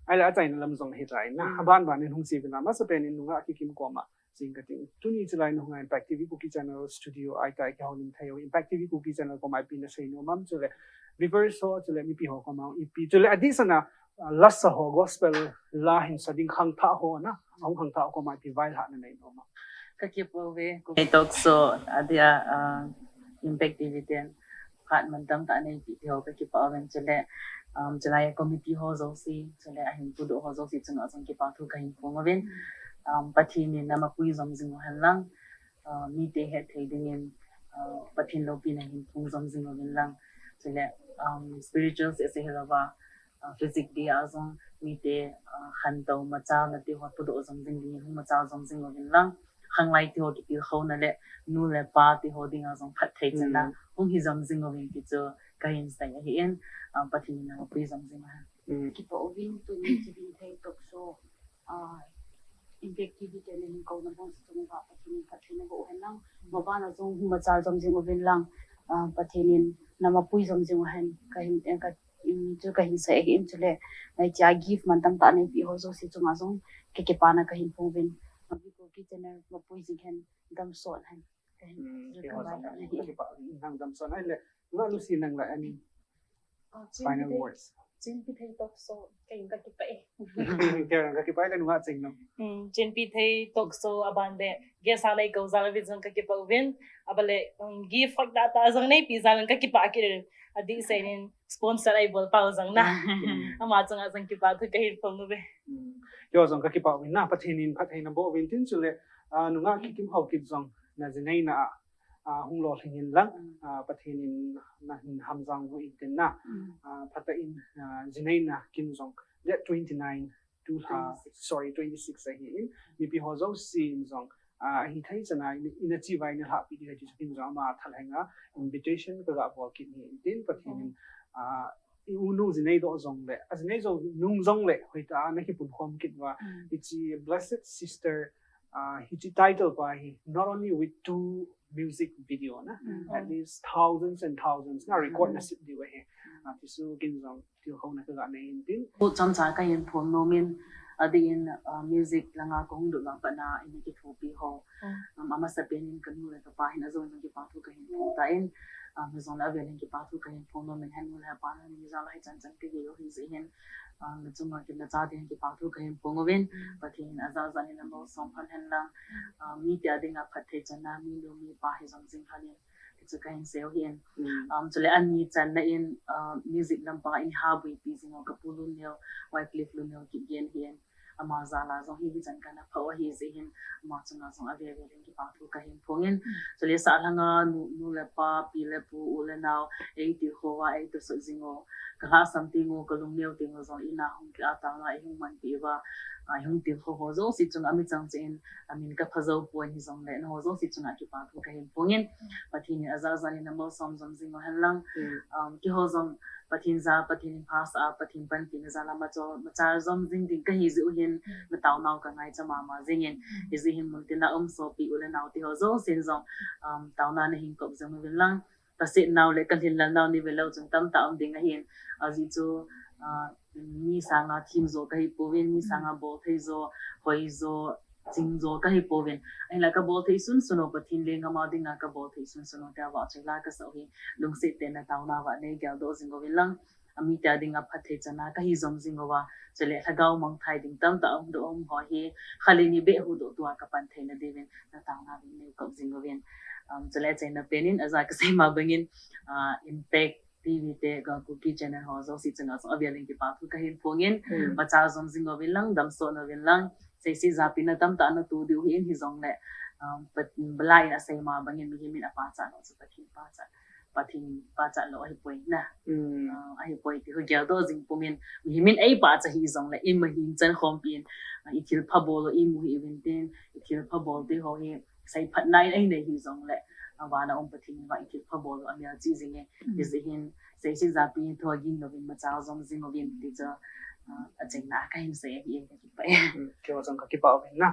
Ahile, achaina lam jong hitai na. Aban ban in hung sei uvin lang, masapen in nungah Kikim koma jing ka ting. Tuni chilai na hung a Impact T V Kuki channel studio a itai kihoulim thei u. Impact T V Kuki channel koma ipi na sei nom am chule viewers ho chule mipi ho koma ipi chule adeh sanga, ah, lasa ho gospel la hin sa ding khangthah ho na. Ahung khangthah ho koma ipi vaihahna nei nom am. Ka kipah uve, Kuki Talk Show, adia, ah, Impact T V ten phat mantam tah nei pi ti ho ka kipah uvin chule, um, chulai committee ho jouse, chule ahin pudoh ho jouse chunga jong kipa thu ka hin phong uvin. Um, Pathen in na mapui jom jing u hen lang, uh, mite het thei ding in, uh, Pathen loupina hin phong jom jing uvin lang. Chule, um, spiritual seh seh hilouva, ah, physic dia jong mite, ah, khantou machal na ti ho pudoh jom jing ding, hung machal jom jing uvin lang. Khanglai ti ho kitilkhouna le nu le pa ti ho dinga jong phatthei channa hung hi jom jing uvin ti chu ka hin sei ahi in, ah, Pathen in na mapui jom jing uhen. Kipah uvin tuni Chipinthei Talk Show, ah, Impact T V te na hin kouna bang sa chunga Pathen in phatthei na boh uhen lang. Mabana jong hung machal jom jing uvin lang, ah, Pathen in na mapui jom jing uhen. Ka hin, eh, ka, um, chu ka hin sei ahi in chule. Nai chia gift mantam tah nei pi ho jouse chunga jong ka kipana ka hin phong uvin. Mavi Kuki channel mapui jing hen, damsot hen. Ka hin, chu ka ba la ahi. Kipah, nang damsot ahile. Nga Lucy nang la ani. Ah, final words. Chinpi Thei Talk Show, kei ka kipah e. Kei ka kipah e le nunga ching nom. Hmm, Chinpi Thei Talk Show aban le guest a nei kou jal uvin jong ka kipah uvin. Aban le, um, gift hak tah tah jong nei pi jal in ka kipah kit e. Adeh seh in sponsor a eibol pau jong na. Ama chunga jong kipa thu ka hin phong uve. Hmm. Keiho jong ka kipah uvin na, Pathen in phatthei na boh uvin tin chule, ah, nunga Kikim Haokip jong na jinei na a, ah, hung lolhing in lang, ah, Pathen in na hin hamjang uvin tin na, ah, phatah in, ah, jinei na kin jong, date twenty nine, two ha, sorry, twenty six ahi in, mipi ho jouse in jong, ah, hithei chan a, in, in a chi vai na lhah pi di ka ti chu kin jong ama thalheng a, invitation ka ga bol kit hi in tin, Pathen in, ah, i u nu jinei doh jong le, a jinei jong nung jong le, hoitah a na kipun khom kit uva, hichi Blessed Sister, ah, hichi title pa hi, not only with two music video na, at least thousands and thousands na record na sip diu ahi. Ah, ti chu kin jong tilkhouna ka ga nei in tin. Pu chomcha ka hin phong nom in, adeh in, ah, music langa ka hung lut vang pat na in kithopi ho. Um, amasapen in ka nu le ka pa hin ajong in kipa thu ka hin phong tan, um, hijong le avel in kipa thu ka hin phong nom in, henu le pa na ni jal a hichan chan ka gei u hi jeh hin, um, na chunga kin na cha ding kipa thu ka hin phong uvin, Pathen in ajat jat in na malsom phan hen lang, um, mite a dinga phatthei channa, mi nu mi pa hi jom jing hen in, ti chu ka hin sei u ahi in. Um, chule ani channa in, um, music lampa in ha buipi jing u ka pu Luneo, Wycliffe Luneo kigen ahi in. Ama jal a jong hi hichan kana pha u ahi jeh hin, ama chunga jong avel vel in kipa thu ka hin phong in. Chule sah lhanga nu, nu le pa, pi le pu, u le nao, ei tilkhou a, ei tosot jing u, ka lhasam teng u, ka lungneo teng u jong in a hung ki a tang a, ei hung manpi uva, a, hung til ho ho jouse chunga mi chang chen, a, min ka pha jou pon hijongle, na ho jouse chunga kipa thu ka hin phong in, Pathen in aja ja in na malsom jom jing u hen lang. Um, keiho jong, Pathen ja, Pathen in phasah a, Pathen panpina jal a machal, machal jom jing ding ka hi jeh u hin, na taonau ka ngaicha mama jing in, hijeh hin mun tina um sopi u le nao te ho jousen jong, um, taona na hin kop jing uvin lang. Ka setnau le ka lhinlelnau nei ve leu chun tamtah um ding ahin. Ajeh chu, ah, mi sanga themjo ka hi pouvin, mi sanga bolthei jo, hoijo, chingjo ka hi pouvin. Ahinla ka bolthei sunsun u Pathen lenggam a dinga ka bolthei sunsun u tia vahchoi la ka sah u hi lungset tah in na taona uva nei geldoh jing uvin lang. A, mi tia dinga phatthei chana ka hi jom jing uva, chule lhagao mangthai ding tamtah um doh um ho hi, kha le ni beh huhdoh tua ka pan theina diuvin, na taona uvin nei kop jing uvin. Um, chule achaina pen in, aja ka sei ma bangin, ah, Impact T V te, ka Kuki channel ho jouse chunga jong avel in kipa thu ka hin phong in, machal jom jing uvin lang, damsot uvin lang, seisei japi na tamtah na to diu hin hijongle, um, Pat-, Bala in asei ma bangin mihem in apachat lou chu Pathen pachat, Pathen pachat lou ahipoi na. Ah, ahipoi ti ho geldoh jing pum in, mihem in eipachat hijongle, ima hin chan khompi in, ah, i thilpha bol u imu hih uvin tin, i thilpha bol te ho hi seiphatna in ahin nei hijongle, ah, vana um Pathen in vang i thilpha bol u amelchih jing e. Hijeh hin, seisei japi thogin louvin machal jom jing uvin ti chu, ah, achaina ka hin sei ahi e, ka kipah e. Keiho jong ka kipah uvin na.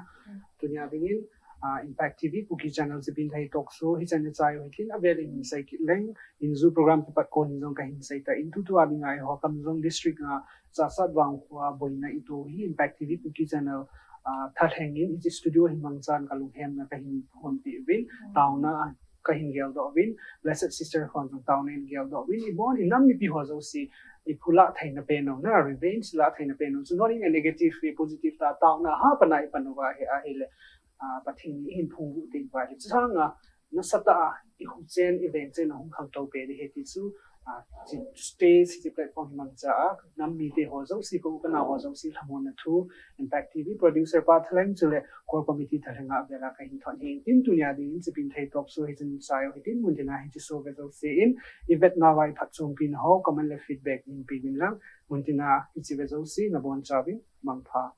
Tunia dingin, ah, Impact T V Kuki Channel Chipinthei Talk Show hichan ichai u hitin avel in hin sei kit leng, in ju program kipat kon in jong ka hin sei tan, tutua dinga eiho Kamjong District a Chassad Vangkho a boina ito hi Impact T V Kuki Channel, ah, thalheng in hiche studio hin mangchan ka lunghemna ka hin honpeh uvin, taona ka hin geldoh uvin, Blessed Sister hon jong taona in geldoh uvin, ibon in nam mipi ho jouse, i phulah theina pen u na, revenge lah theina pen u chu, not in a negative way, positive tah, taona ha pana i pan uva hi ahile, ah, Pathen in eihin phungvuh teng uva hi, chusanga nasatah a i huchen, i vengchen a hung khangtou peh ding ahi ti chu, ah, stage, hiche platform hi mangcha a, nam mite ho jouse, ka u ka nao ho jouse lhamonna thu, Impact T V producer pa thalheng chule core committee thalheng a vela ka hin thot ahi. Tin tunia dingin Chipinthei Talk Show hichan ichai u hitin, muntina hiche show ve jouse in, i vetnauva i phatchompi na ho, comment le feedback in pe uvin lang, muntina hiche ve jouse, nabonchauvin mangpha.